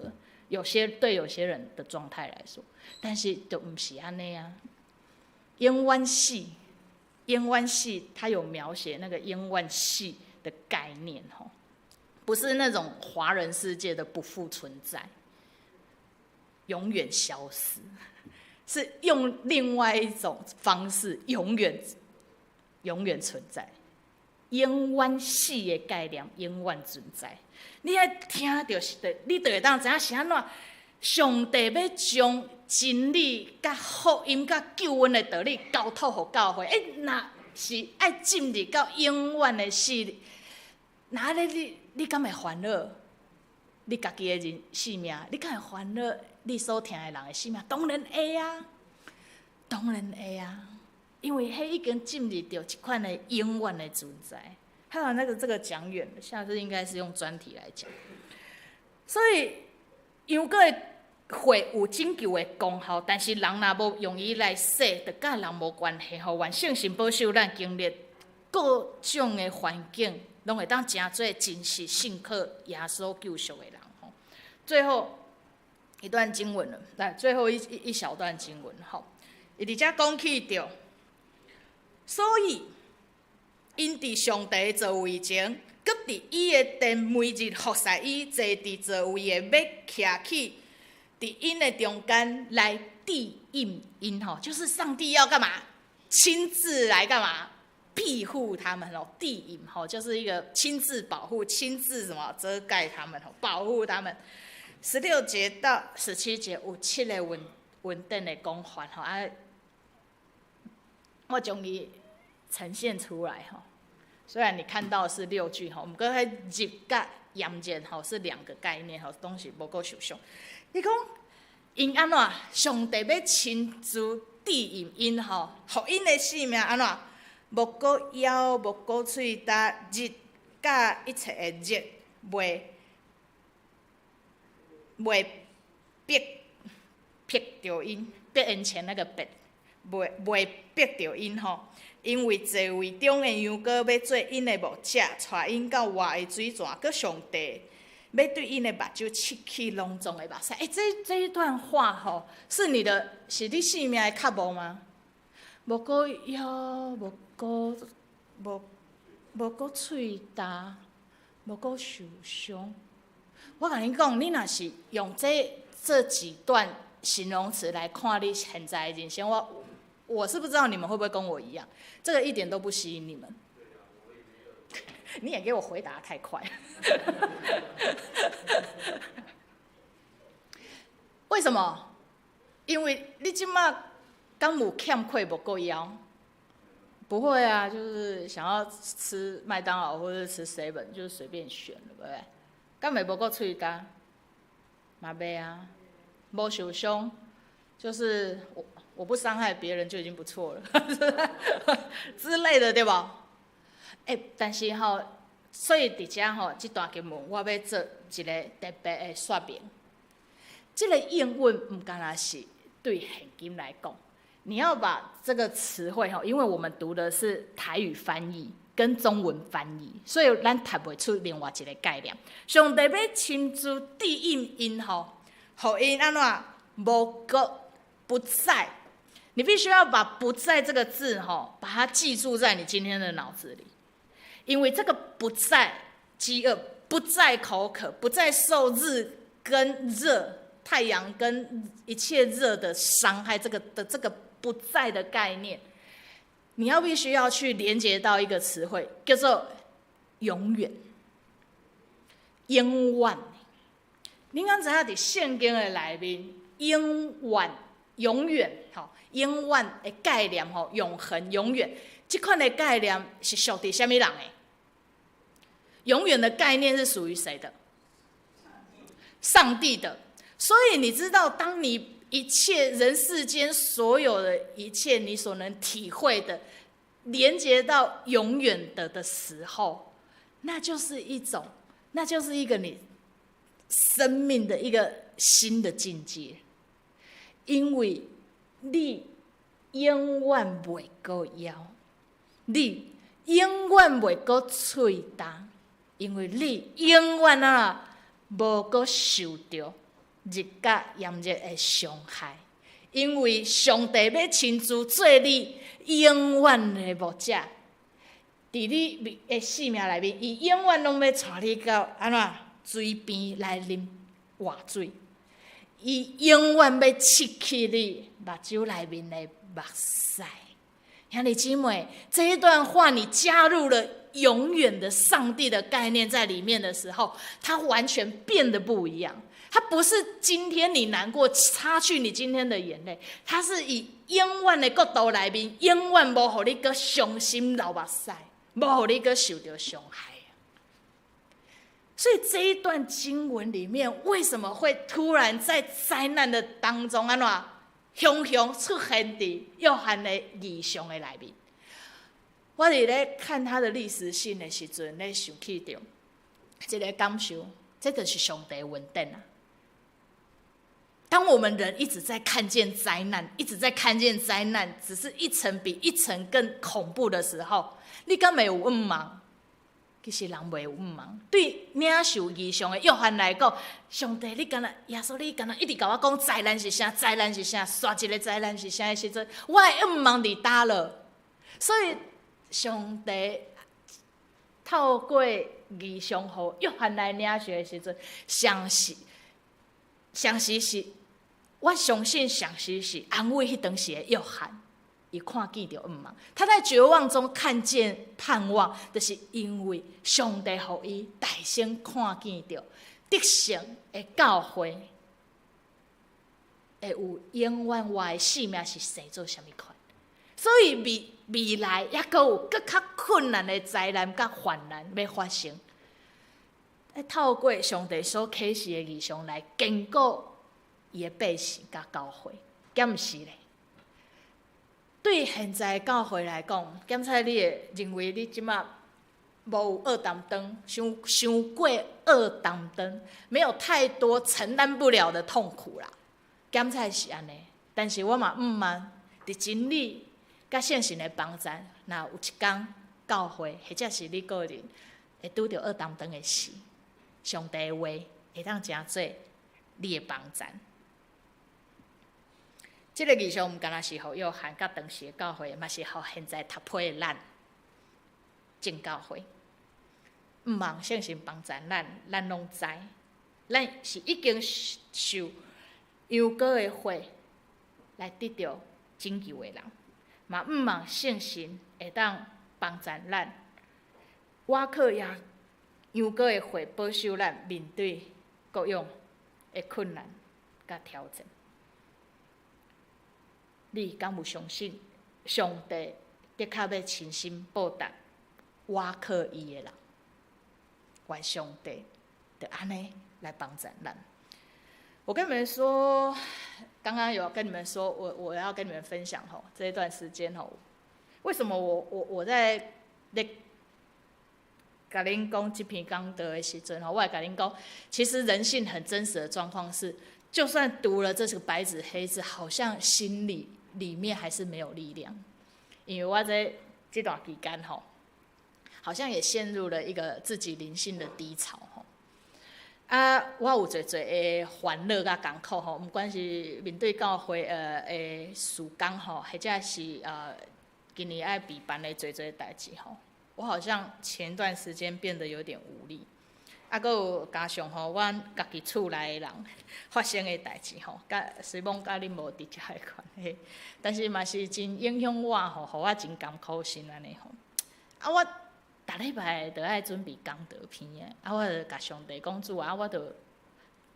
有些對有些人的狀態來說，但是就毋是按呢啊。永遠死，永遠死，他有描寫那個永遠死的概念，吼，不是那種華人世界的不復存在，永遠消失，是用另外一種方式永遠永遠存在。永遠死的概念，永遠存在。你愛聽著是的，你就會當知影是按怎。上帝欲將真理、佮福音、佮救恩的道理交託予教會。欸，若是愛進入到永遠的死，那按呢你敢會煩惱？你家己的人性命，你敢會煩惱？你所疼的人的性命，當然會啊，當然會啊，因為彼已經進入著一款的永遠的存在。還有那個這個講遠了，下次應該是用專題來講。所以羊羔的血有拯救的功效，但是人若無用伊來洗，就佮人無關係吼。願聖神保守咱經歷各種的環境，攏會當成做真實信靠耶穌救贖的人吼。最後一段經文了，來最後一小段經文吼。伊佇遮講起著，所以𪜶佇上帝座位前，閣佇伊的殿每日服侍伊，坐佇座位的欲徛起，佇𪜶的中間來庇蔭𪜶吼，就是上帝要幹嘛？親自來幹嘛？庇護他們哦，庇蔭吼，就是一個親自保護、親自什麼遮蓋他們吼，保護他們。16節到17節有七个文文典的講法吼啊，我將伊呈現出來吼。雖然你看到是六句吼，毋過彼熱佮炎熱吼是兩個概念吼，東西無夠受傷。伊講𪜶按怎？上帝欲親自庇蔭𪜶吼，予𪜶的性命按怎？無閣枵，無閣喙焦，日佮一切的熱袂迫迫著𪜶，迫眼前那個迫，袂迫著𪜶吼。因為座位中的羊羔欲做𪜶的牧者，帶𪜶到活的水泉，閣上帝欲對𪜶的目睭拭去攏總的目屎。欸，這一段話吼，是你的，是你性命的渴慕嗎？無閣枵，無閣喙焦，無閣受傷。我共你講，你若是用這幾段形容詞來看你現在的人生，我是不知道你們會不會跟我一樣，這個一點都不吸引你們。你也給我回答太快。為什麼？因為你這馬敢有欠缺無閣枵？不會啊，就是想要吃麥當勞或者吃 seven，就是隨便選，對不對？敢會無閣喙焦？嘛袂啊，無受傷，就是我不傷害別人就已經不錯了，之類的，對無？欸，但是吼，所以佇遮吼，這段經文我欲做一個特別的說明。這個應允毋干焦是對現今來講，你要把這個詞彙吼，因為我們讀的是台語翻譯跟中文翻譯，所以咱讀袂出另外一個概念。上帝欲親自庇蔭𪜶吼，予𪜶按怎無閣不再，你必須要把“不再”這個字吼，把它記住在你今天的腦子裡，因為這個“不再”飢餓，不再口渴，不再受日跟熱、太陽跟一切熱的傷害，這個不再的概念，你要必須要去連接到一個詞彙，叫做永遠、永遠。你敢知影佇聖經的內面，永遠、永遠，吼，永遠的概念，吼，永恆、永遠，這款的概念是屬佇啥物人的？永遠的概念是屬於誰的？上帝的。所以你知道，當你一切人世間所有的一切，你所能體會的，連接到永遠的時候，那就是一種，那就是一個你生命的一個新的境界。因為你永遠袂閣枵，你永遠袂閣喙焦，因為你永遠啊無閣受著日甲炎熱的傷害，因為上帝欲親自做你永遠的牧者，佇你的生命內面，伊永遠攏欲帶你到按怎水邊來啉活水，伊永遠欲拭去你目睭內面的目屎。兄弟姊妹，這一段話你加入了永遠的上帝的概念在裡面的時候，它完全變得不一樣。它不是今天你難過，擦去你今天的眼淚，它是以永遠的國度內面，永遠無予你閣傷心流目屎，無予你閣受著傷害。所以這一段經文裡面，為什麼會突然在災難的當中，按怎雄雄出現佇約翰的異象的內面？我佇咧看他的歷史性的時陣，咧想起著這個感受，這就是上帝恩典啊！當我們人一直在看見災難，一直在看見災難，只是一層比一層更恐怖的時候，你敢會有毋望？其實人袂有毋望。對領受異象的約翰來講，上帝，你敢若耶穌，你敢若一直共我講災難是啥？災難是啥？煞一個災難是啥的時陣，我的毋望佇佗落？所以上帝透過異象予約翰來領受的時陣，相信，相信是，我相信相信是安慰彼當時的約翰。伊看見著毋望，他在絕望中看見盼望，就是因為上帝予伊大先看見著得勝的教會，會有永遠活的生命是生做啥物款。所以未來猶閣有閣較困難的災難佮患難欲發生，透過上帝所啟示的異象來堅固伊的百姓佮教會，敢毋是咧？對現在教會來講，檢測你會認為你這馬無有厄擔當，傷傷過厄擔當，沒有太多承擔不了的痛苦啦。檢測是按呢，但是我嘛毋望佇真理佮聖神的幫助，若有一工教會或者是你個人會拄著厄擔當的時，上帝的話會當成做你的幫助。這個異象毋干焦是予約翰佮當時的教會，嘛是予現在讀批的咱眾教會。毋望聖神幫助咱，咱攏知，咱是已經受羊羔的血來得著拯救的人，嘛毋望聖神會當幫助咱，倚靠耶羊羔的血保守咱面對各樣的困難佮挑戰。你敢有相信上帝的確欲親身報答倚靠伊的人？願上帝就按呢來幫助咱。我跟你們說，剛剛有跟你們說，我要跟你們分享吼，這一段時間吼，為什麼我在咧共恁講這篇講道的時陣吼，我會共恁講，其實人性很真實的狀況是，就算讀了這是個白紙黑字，好像心裡裡面還是沒有力量，因為我在這段期間吼，好像也陷入了一個自己靈性的低潮吼。啊，我有濟濟的煩惱佮艱苦吼，毋管是面對教會的事工吼，或者是今年愛備辦的濟濟代誌吼，我好像前段時間變得有點無力。啊，閣有加上吼，阮家己厝內的人發生的代誌吼，佮雖罔佮恁無直接的關係，但是嘛是真影響我吼，予我真艱苦心按呢吼。啊，我逐禮拜都愛準備講道篇的，啊，我就共上帝講，主啊，我就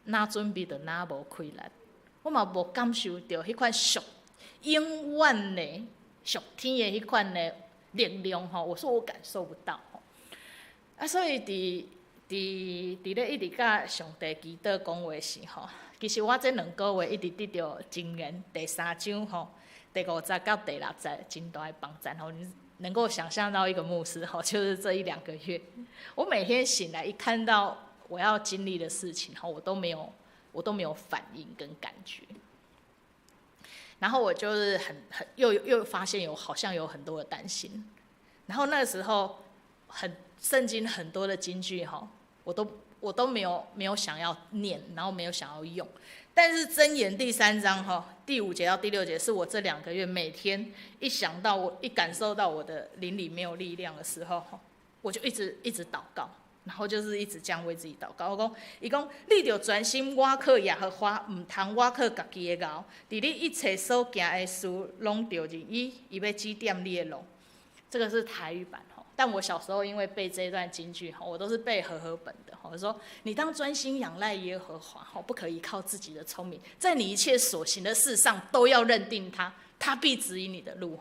若準備就若無氣力，我嘛無感受著彼款屬永遠的屬天的彼款的力量吼，我說我感受不到吼。啊，所以佇咧一直佮上帝祈禱講話時吼，其實我這兩個月一直得著箴言第三章吼，第五節到第六節真大的幫贊吼。你能夠想象到一個牧師吼，就是這一兩個月，我每天醒來一看到我要經歷的事情吼，我都沒有反應跟感覺。然後我就是很又發現有好像有很多的擔心，然後那個時候很聖經很多的金句哈，我都沒有想要念，然後沒有想要用。但是箴言第三章哈，第五節到第六節，是我這兩個月每天一想到我一感受到我的靈裡沒有力量的時候，我就一直一直禱告，然後就是一直這樣為自己禱告。我講，伊講，你著專心倚靠耶和華，毋通倚靠家己的腦，佇你一切所行的事，攏著認伊，伊欲指點你的路。這個是台語版。但我小時候因為背這一段金句，我都是背和合本的。我說，你當專心仰賴耶和華，不可以靠自己的聰明，在你一切所行的事上都要認定他，他必指引你的路。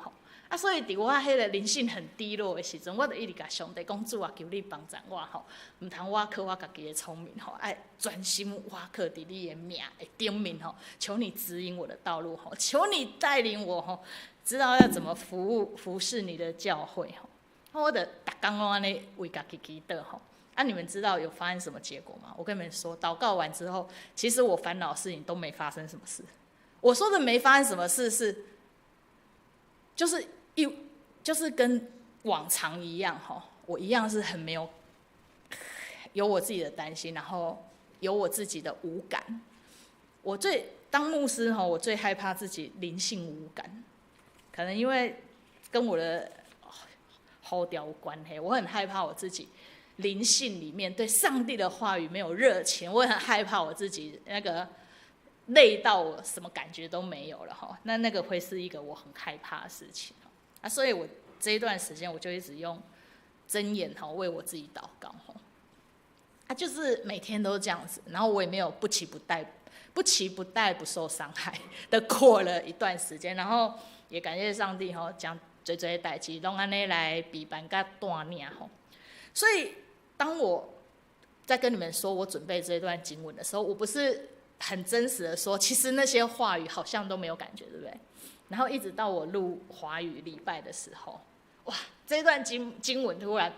啊，所以佇我彼个靈性很低落的時陣，我就一直共上帝講，主啊，求你幫助我吼，毋通倚靠我家己的聰明吼，愛專心倚靠佇你的名的頂面吼，求你指引我的道路吼，求你帶領我吼，知道要怎麼服務服侍你的教會吼。我就逐工攏按呢為家己祈禱吼。啊，你們知道有發生什麼結果嗎？我跟你們說，禱告完之後，其實我煩惱的事情都沒發生什麼事。我說的沒發生什麼事是，就是跟往常一樣吼，我一樣是很沒有，有我自己的擔心，然後有我自己的無感。我最當牧師吼，我最害怕自己靈性無感，可能因為跟我的呼召有關係，我很害怕我自己靈性裡面對上帝的話語沒有熱情，我很害怕我自己那個累到我什麼感覺都沒有了哈，那個會是一個我很害怕的事情啊，所以我這一段時間我就一直用箴言哈為我自己禱告哈，啊，就是每天都這樣子，然後我也沒有不期不待、不期不待不受傷害的過了一段時間，然後也感謝上帝吼，將濟濟代誌攏按呢來備辦佮帶領吼，所以當我在跟你們說我準備這段經文的時候，我不是很真實的說，其實那些話語好像都沒有感覺，對不對？然後一直到我錄華語禮拜的時候，哇，這段經文突然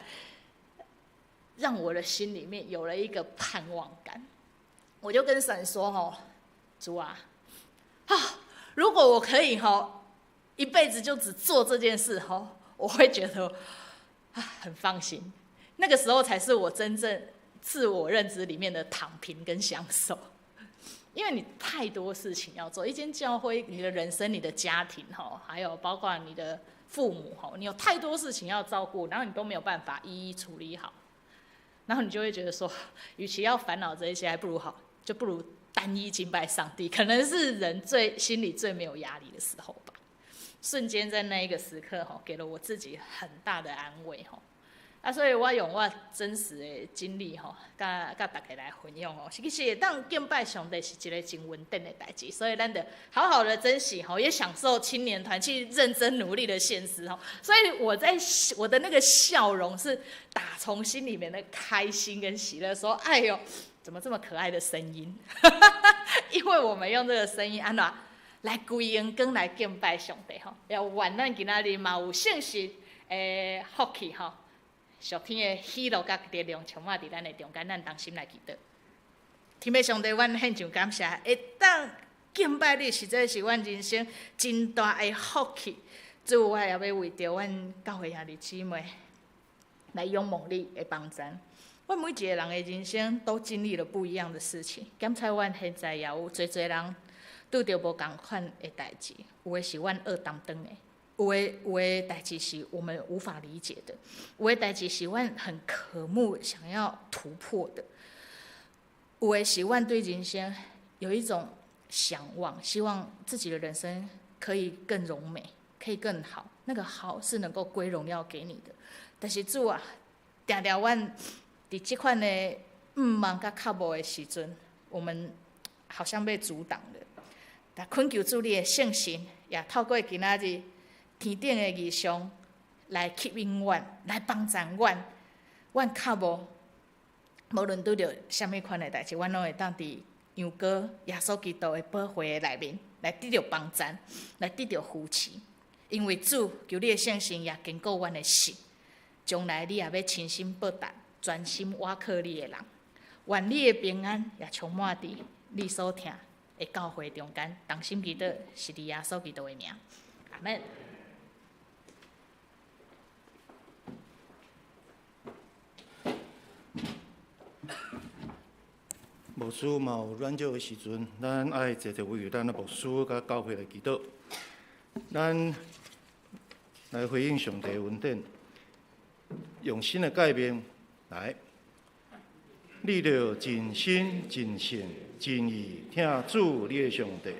讓我的心裡面有了一個盼望感。我就跟神說：“吼，主啊，啊，如果我可以吼，一輩子就只做這件事吼，我會覺得啊很放心。那個時候才是我真正自我認知裡面的躺平跟享受。因為你太多事情要做，一間教會，你的人生、你的家庭，吼，還有包括你的父母，吼，你有太多事情要照顧，然後你都沒有辦法一一處理好，然後你就會覺得說，與其要煩惱這一些，還不如好，就不如單一敬拜上帝，可能是人最心裡最沒有壓力的時候吧。瞬間在那一個時刻，吼，給了我自己很大的安慰，吼。啊，所以我用我真實的經歷吼，佮大家來分享哦。其實會當敬拜上帝是一个真穩定的代誌，所以咱著好好的珍惜吼，也享受青年團去認真努力的現實吼。所以我在我的那個笑容是打從心裡面的開心跟喜樂，說：哎呦，怎麼這麼可愛的聲音？因為我們用這個聲音按怎來歸榮光來敬拜上帝吼。也願咱今仔日嘛有聖實的福氣吼。屬天的喜樂佮力量充滿佇咱的中間，咱同心來祈禱。天父上帝，阮獻上感謝，會當敬拜你，實在是阮人生真大的福氣。主，我也欲為著阮教會兄弟姊妹來仰望你的幫贊。阮每一个人的人生都經歷了不一樣的事情。檢查阮現在也有濟濟人拄著無仝款的代誌，有的是阮學擔當的。有的代誌是我們無法理解的，有的代誌是阮很渴慕想要突破的。有的是阮對人生有一種嚮往，希望自己的人生可以更榮美，可以更好。那個好是能夠歸榮耀給你的。但是主啊，定定阮佇這款的向望佮渴慕的時陣，我們好像被阻擋了。但懇求主你的聖神，也透過今仔日天頂的異象來吸引阮，來幫助阮。阮渴慕，無論拄著啥物款的代誌，阮攏會當佇羊羔耶穌基督的寶血的內面來得著幫贊，來得著扶持。因為主求你的聖神也堅固阮的心，將來你也欲親身報答專心倚靠你的人。願你的平安也充滿佇你所疼的教會中間，同心祈禱是佇耶穌基督的名，阿們。牧師嘛有軟弱的時陣，咱愛濟濟為咱的牧師佮教會來祈禱。咱來回應上帝恩典，用新的誡命來，你著盡心、盡性、盡意疼主你的上帝。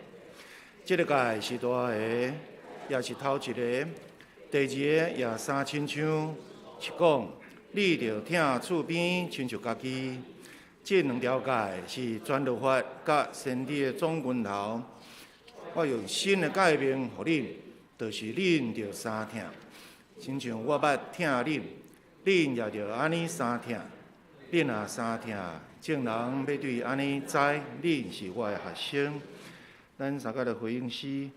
這个誡是大个，也是頭一个。第二个也相親像，是講你著疼厝邊親像家己。這兩條誡是全律法佮先知的總源頭。我用新的誡命予恁，就是恁著相疼，親像我捌疼恁，恁也著按呢相疼。恁若相疼，眾人欲對按呢知恁是我的學生。咱三個來回應詩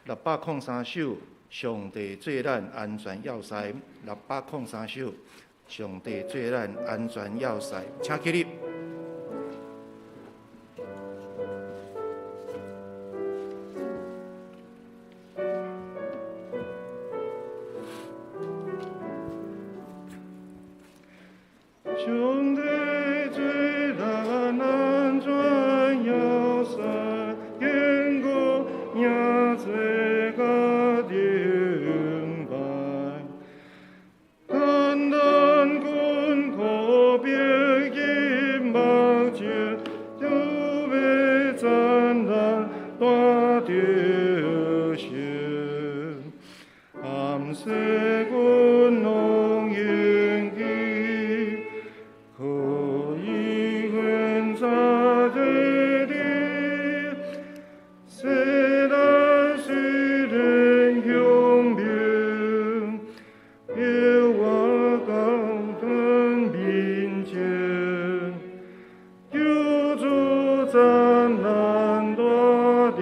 603首，上帝做咱安全要塞。603首，上帝做咱安全要塞，請起立。上帝做咱安全要塞，堅固營濟佮盾牌，簡單困苦必經目睭，就欲讚咱大得勝。暗世君王應記，可以現在這地，世人雖然雄兵，耶和華高登面前，求主讚咱大得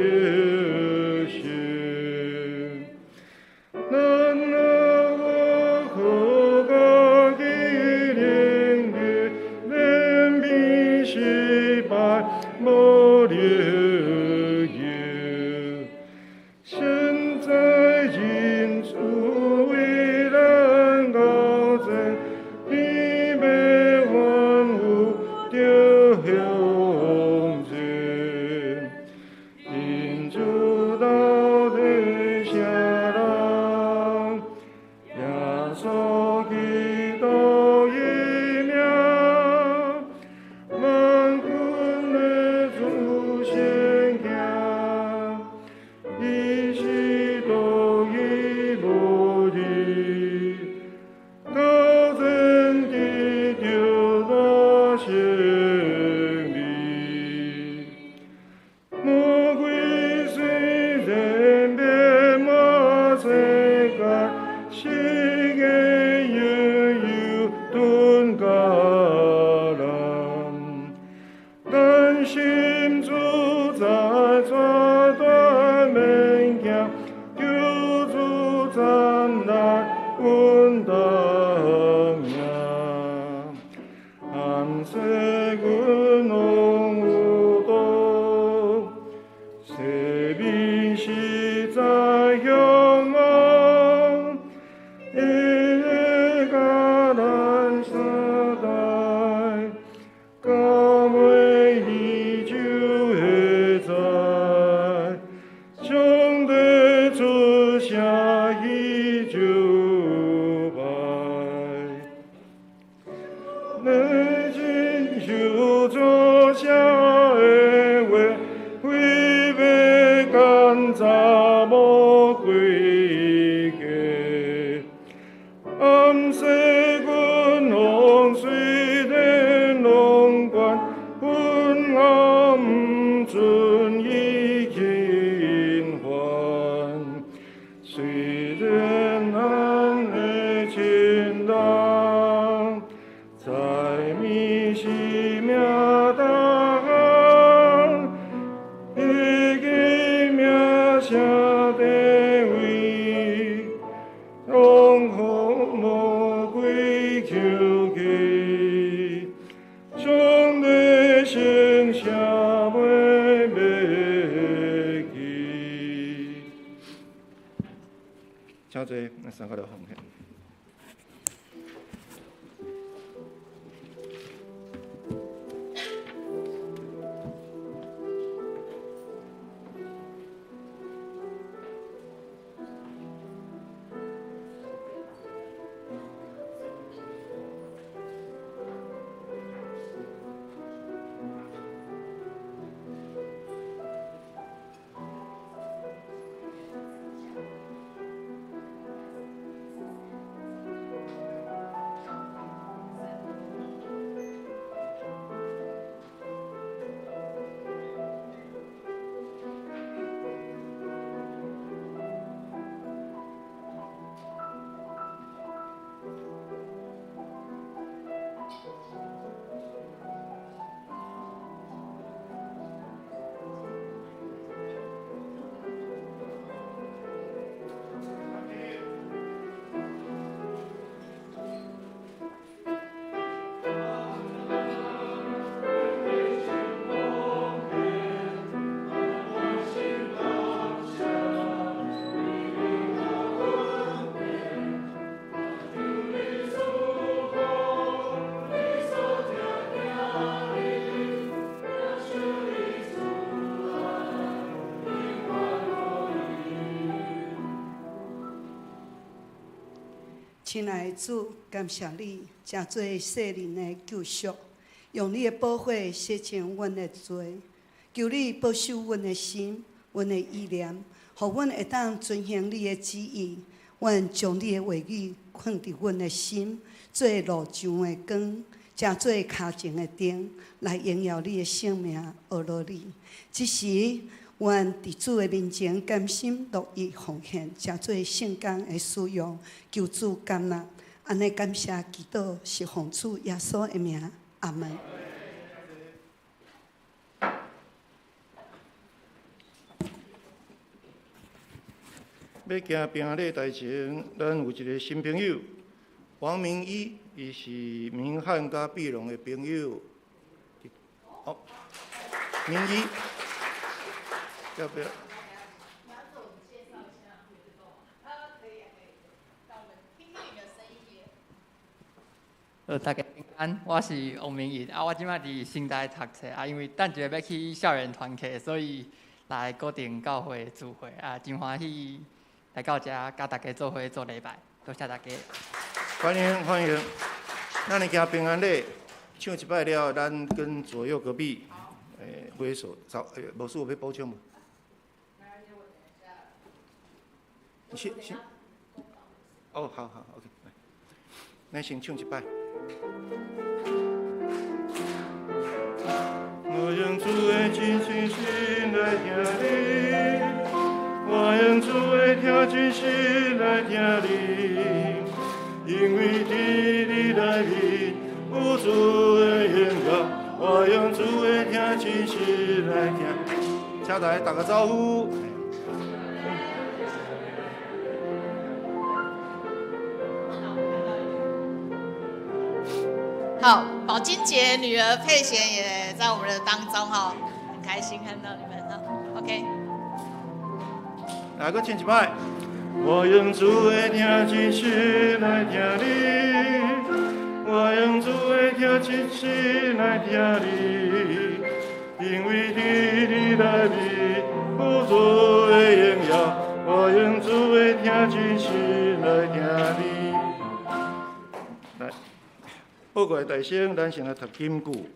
勝。咱若我可家己能力，連彼失敗無力用。現在真主為咱高戰，伊欲萬有著向前。真主到底啥人？耶穌基督的名，萬軍的主先行，伊是獨一無二，高真得著大勝利。魔鬼雖然變滿世界，世界猶有盾甲人。但心主在全大免驚，求主讚咱穩當贏。安世君王有道，世民實在向往，伊會佮咱相待，到尾伊就會知。毋准伊轻犯，虽然咱的亲人在暝时命大汉，已经名声地位，拢予魔鬼抢去，上帝圣声袂灭去。请坐，咱三个来奉献。亲爱的主，感谢你，成做世人的救赎，用你的宝血洗净阮的罪，求你保守阮的心、阮的意念，予阮会当遵行你的旨意。阮将你的话语放伫阮的心，做路上的光，成做跤前的灯，来荣耀你的圣名，阿罗你。这时，阮伫主的面前甘心乐意奉献，成做圣工的使用，求主感纳。按呢感谢祈祷，是奉主耶稣的名，阿门。欲行平安礼台前，咱有一个新朋友，王明一，伊是明翰佮碧龙的朋友。哦，明一。要不要？大家平安，我是王明义，啊，我这摆伫成大读册，啊，因为等一下欲去校园团契，所以来固定教会聚会，啊，真欢喜来到遮，佮大家做伙做礼拜，多谢大家。欢迎欢迎，咱来行平安礼，唱一摆了，咱跟左右隔壁，挥手，走，无事有欲补充无？先先，哦，好好，OK，来，咱先唱一摆。我用主的真心心来听你，我用主的听真心来听你，因为伫你内面有主的荣耀，我用主的听真心来听。请大家打个招呼。好，宝金姐女儿佩贤也在我们的当中哈，很开心看到你们哈。OK，来个唱一摆。我用主的听真心来听你，我用主的听真心来听你，因为伫你内面有主的荣耀，我用主的听真心来听你。来，报告大声，咱先来读金句。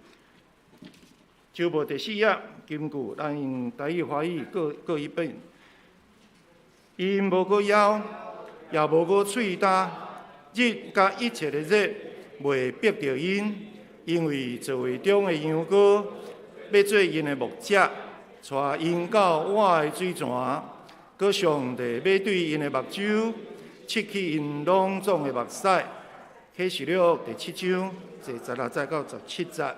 周报第四页，金句，咱用台语、华语各各一遍。𪜶无阁枵，也无阁喙焦，日佮一切的热袂逼著𪜶，因为座位中的羊羔欲做𪜶的牧者，𤆬𪜶到活的水泉。閣上帝欲對𪜶的目睭，拭去𪜶攏總的目屎。啟示錄第七章第16節到17節。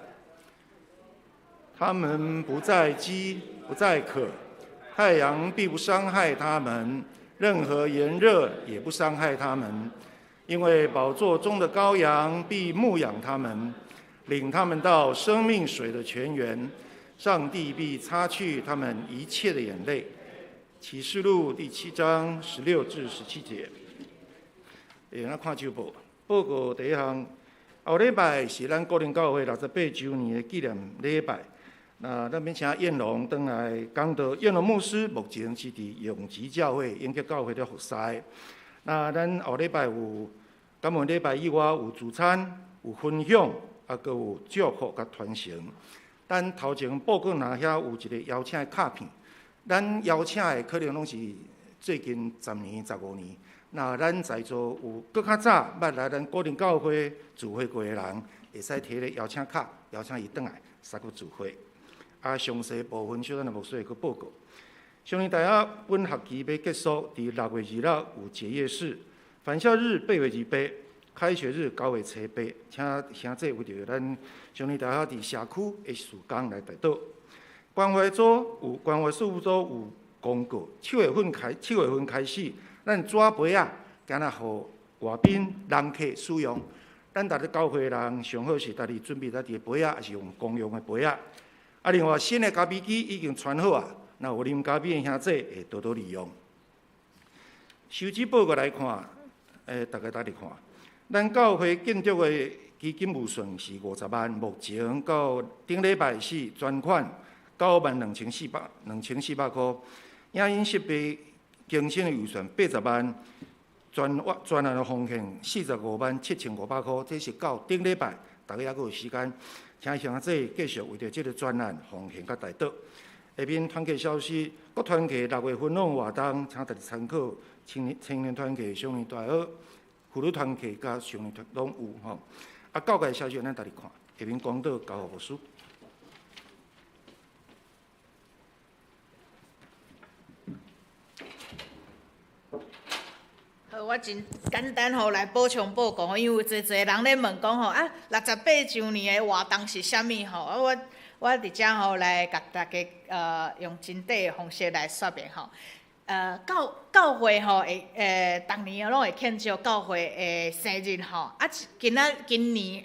他們不再飢，不再渴，太陽必不傷害他們，任何炎熱也不傷害他們，因為寶座中的羔羊必牧養他們，領他們到生命水的泉源。上帝必擦去他們一切的眼淚。啟示錄第七章16至17節。咱看週報，報告第一項，後禮拜是咱古亭教會68週年的紀念禮拜。那咱欲請燕龍轉來講道，燕龍牧師目前是佇永吉教會、永吉教會咧服侍。那咱後禮拜有感恩禮拜以外有聚餐、有分享，啊，閣有祝福佮傳承。咱頭前報告欄遐有一個邀請的卡片，咱邀請的可能攏是最近10年、15年。那咱在座有閣較早捌來咱古亭教會聚會過的人，會使提個邀請卡，邀請伊轉來參與聚會。啊，詳細部分小等下牧師會閣報告。少年大學本學期欲結束，佇6月26有結業式，返校日8月28，開學日9月初8，請兄弟為著咱少年大學佇社區的事工來代禱。關懷組有關懷事務組有公告，7月份開始，咱紙杯仔，敢若予外賓人客使用。咱逐个教會人上好是家己準備家己的杯仔，抑是用公用的杯仔。啊，另外新的咖啡機已經傳好啊，若有啉咖啡的兄弟會多多利用。收支報告來看，大家搭咧看，咱教會建築的基金預算是50萬，目前到頂禮拜四專款92,400 2400箍。影音設備更新的預算80萬，專案的奉獻457,500箍，這是到頂禮拜，大家猶閣有時間，請兄弟繼續為著這个專案奉獻佮代禱。下面團契消息，各團契6月分享活動，請大家參考。青年團契、少年大學、婦女團契佮少年團攏有吼。啊，教界消息咱逐日看，下面講道交予牧師。好，我真簡單吼來補充報告，因為有濟濟人咧問講吼啊，68週年的活動是啥物吼？啊，我佇遮吼來共大家用真短的方式來說明吼。教會吼會逐年攏會慶祝教會的生日吼。啊，今仔今年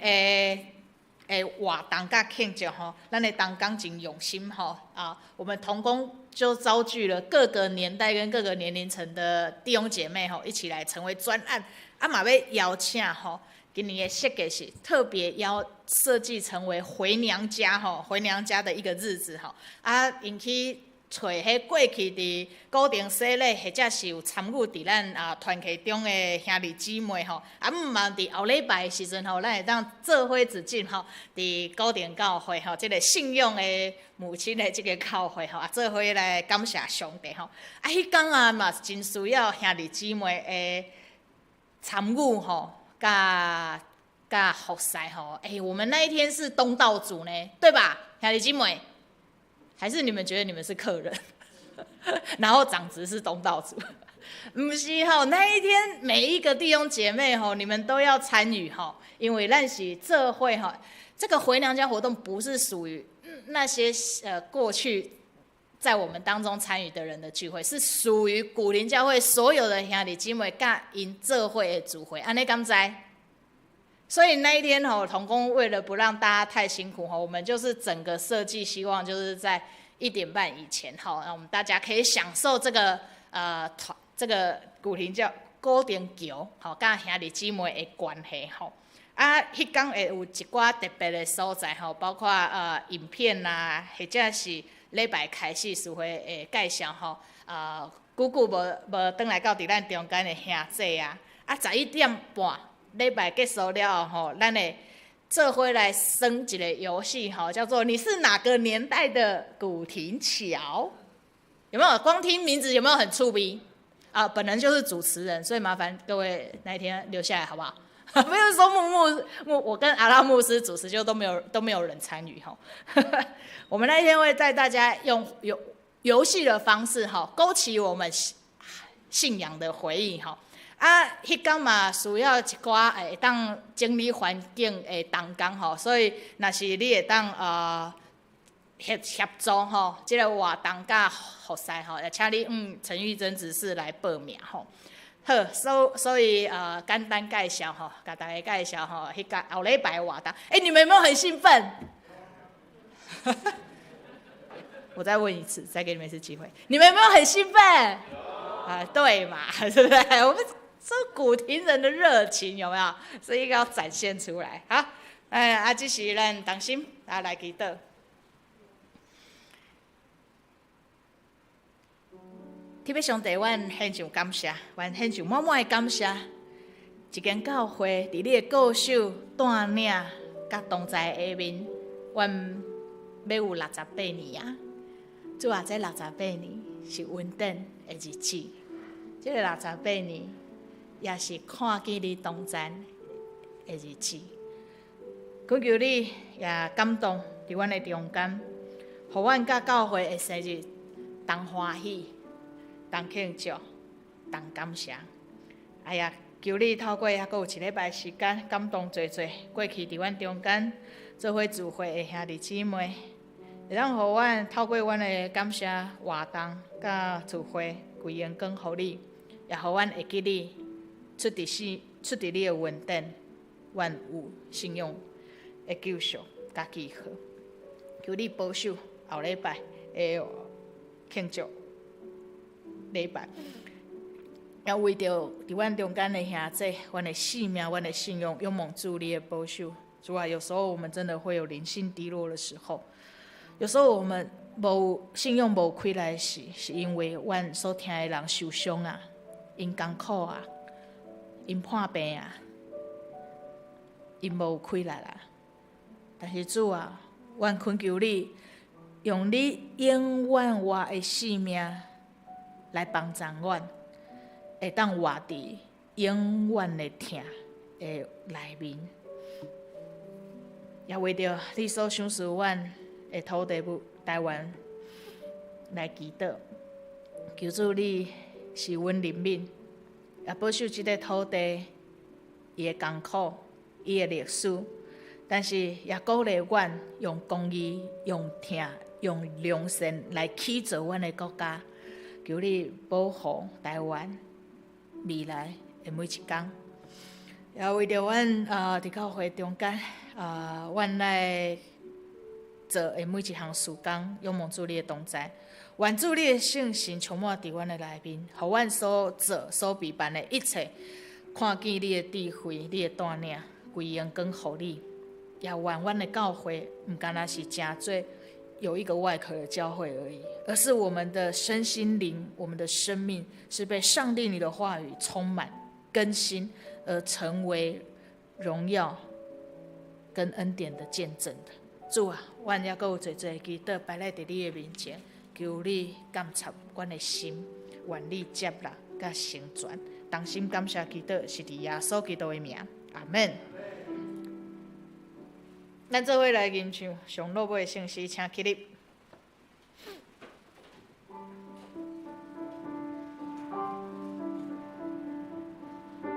的活動佮慶祝吼，咱的同工真用心吼啊，我們同工就招聚了各個年代跟各個年齡層的弟兄姐妹吼，一起來成為專案。啊，嘛欲邀請吼，今年的設計是特別要設計成為回娘家吼，回娘家的一個日子吼。啊，𪜶去揣彼過去佇古亭洗禮，或者是有參與佇咱啊團契中的兄弟姊妹吼，啊，毋茫佇後禮拜的時陣吼，咱會當做伙聚集吼，佇古亭教會吼，這个信仰的母親的這个教會吼，啊，做伙來感謝上帝吼。啊，彼工啊嘛是真需要兄弟姊妹的參與吼，佮服侍吼。欸，我們那一天是東道主呢，對吧，兄弟姊妹？還是你們覺得你們是客人，然後長執是東道主？毋是吼，那一天每一個弟兄姐妹吼，你們都要參與吼，因為咱是做伙吼，這個回娘家活動不是屬於那些過去在我們當中參與的人的聚會，是屬於古亭教會所有的兄弟姊妹佮𪜶做伙的聚會，按呢敢知？所以那一天吼，同工為了不讓大家太辛苦吼，我們就是整個設計希望就是在1點半以前吼，讓我們大家可以享受這個團這個古亭教古亭橋吼，佮兄弟姊妹的關係吼。啊，彼工會有一寡特別的所在吼，包括影片啊，或者是禮拜開始聚會的介紹吼。久久無轉來到佇咱中間的兄弟啊，啊11點半。禮拜結束了後吼，咱會做伙來耍一個遊戲吼，叫做你是哪個年代的古亭橋？有沒有？光聽名字有沒有很趣味？啊，本人就是主持人，所以麻煩各位那一天留下來好不好？不是說牧牧牧，我跟阿拉牧師主持就都沒有人參與吼。我們那一天會帶大家用遊戲的方式吼，勾起我們信仰的回憶吼。啊，彼工嘛需要一寡會當整理環境的同工吼，所以若是你會當協助吼，這個活動佮服侍吼，也請你陳玉珍執事來報名吼。好，所以簡單介紹吼，共大家介紹吼，彼個後禮拜活動，欸，你們有沒有很興奮？我再問一次，再給你們一次機會，你們有沒有很興奮？啊，對嘛，對不對？我們這古亭人的熱情有沒有？所以要展現出來。好，哎，啊，這時咱同心啊來祈禱。天父上帝，阮獻上感謝，阮獻上滿滿的感謝。一間教會佇你的顧守帶領佮同在下面，阮欲有68年啊！主啊，這六十八年是恩典的日子，這个六十八年也是看見你同在的日子。懇求你也感動佇阮的中間，予阮佮教會的生日同歡喜、同慶祝、同感謝。哎呀，求你透過猶閣有一禮拜時間，感動濟濟過去佇阮中間做伙聚會的兄弟姊妹，會當予阮透過阮的感謝活動佮聚會，歸榮光予你，也予阮會記你出佇你的恩典，阮有信仰的救贖佮記號。求你保守後禮拜的慶祝禮拜，也為著佇阮中間的兄弟，阮的性命，阮的信仰，仰望主你的保守。主啊，有時候我們真的會有靈性低落的時候，有時候我們無信仰無開來時，是因為阮所疼的人受傷啊，𪜶艱苦啊，𪜶破病啊，𪜶無開來啦。但是主啊，阮懇求你，用你永遠活的生命來幫助阮，會當活佇永遠的疼的內面。也為著你所賞賜阮的土地母台灣來祈禱，求主你賜阮憐憫，也保守這個土地伊的艱苦、伊的歷史，但是也鼓勵阮用公義、用疼、用良善來起造阮的國家。求你保護台灣未來的每一天。也為著阮佇教會中間阮來做的每一項事工，仰望主你的同在，願主你的聖神充滿佇阮的內面，予阮所做、所備辦的一切，看見你的智慧、你的帶領，歸榮光予你。也願阮的教會毋干焦是誠做有一個外殼的教會而已，而是我們的身心靈、我們的生命是被上帝你的話語充滿、更新，而成為榮耀跟恩典的見證的。主啊，阮猶閣有濟濟祈禱擺來佇你的面前，求你鑒察阮的心，願你接納佮成全。同心感謝祈禱，是佇耶穌基督的名，阿門。咱做伙來吟唱上落尾的聖詩，請起立。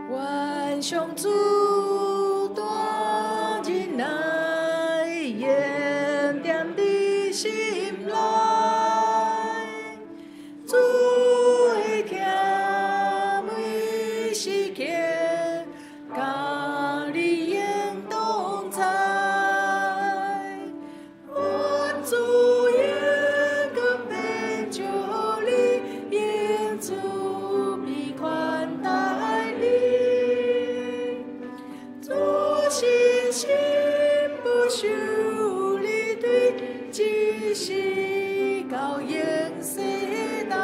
願上主大忍耐，延踮你心內，主的疼每時刻，佮你永同在。願主榮光遍照你，用慈悲寬待你。主信心保守你，對這世到永世代。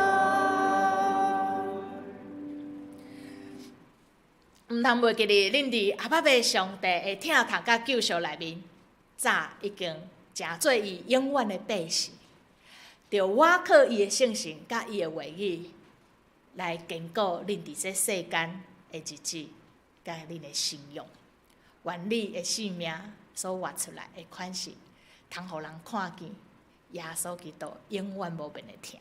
毋通袂記得，恁佇阿爸父上帝的疼痛佮救贖內面，早已經成做伊永遠的百姓，著倚靠伊的聖神佮伊的話語來堅固恁佇這世間的日子。佮恁的信仰，願你的生命所活出來的款式，通予人看見耶穌基督永遠無變的疼。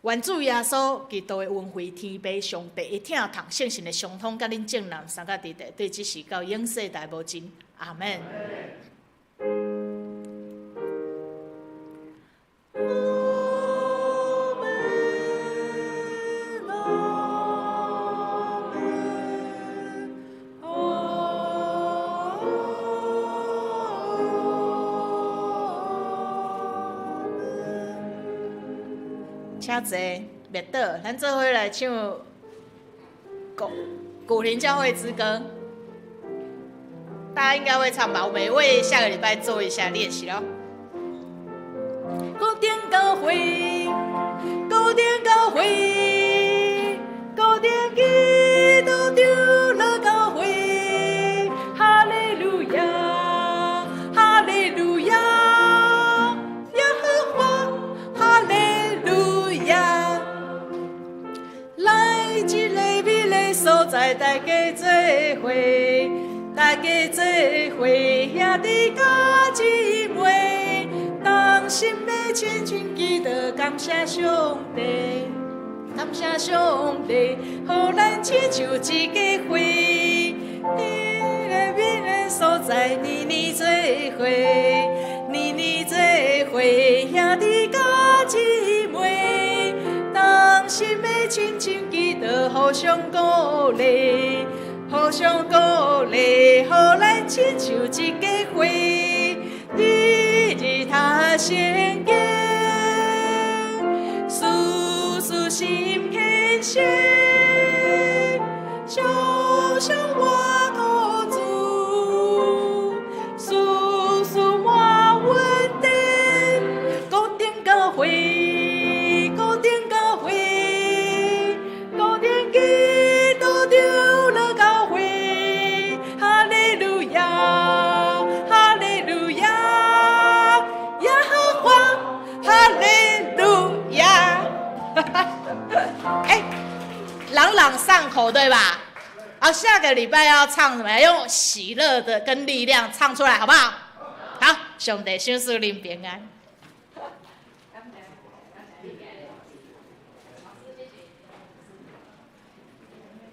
願主耶穌基督的恩惠、天父上帝的疼痛、聖神的相通，佮恁眾人三甲弟弟，對這時到永世代無盡。阿門。請坐，滅倒，咱做伙來唱《古古林教會之歌》，大家應該會唱吧？我們也為下個禮拜做一下練習咯。古典教會，古典教會，古典基督長老教會，哈利路亞，哈利路亞，耶和華，哈利路亞。來這个美麗所在，大家做伙，大家做伙，兄弟佮姊妹，同心的親親祈禱，感謝上帝，感謝上帝，予咱親像一家伙，彼个美麗所在，年年做伙，年年做伙，兄弟佮姊妹，同心的親親祈禱，互相鼓勵，互相鼓勵，予咱親像一家伙，日日讀聖經，事事心虔誠，常常倚靠主，事事滿恩典，固定教會，固定教會，固定基督長老教會，哈利路亞，哈利路亞，耶和華，哈利路亞。哎，朗朗上口，對吧？好，下個禮拜要唱什麼？要用喜樂的跟力量唱出來，好不好？好，上帝賞賜恁平安。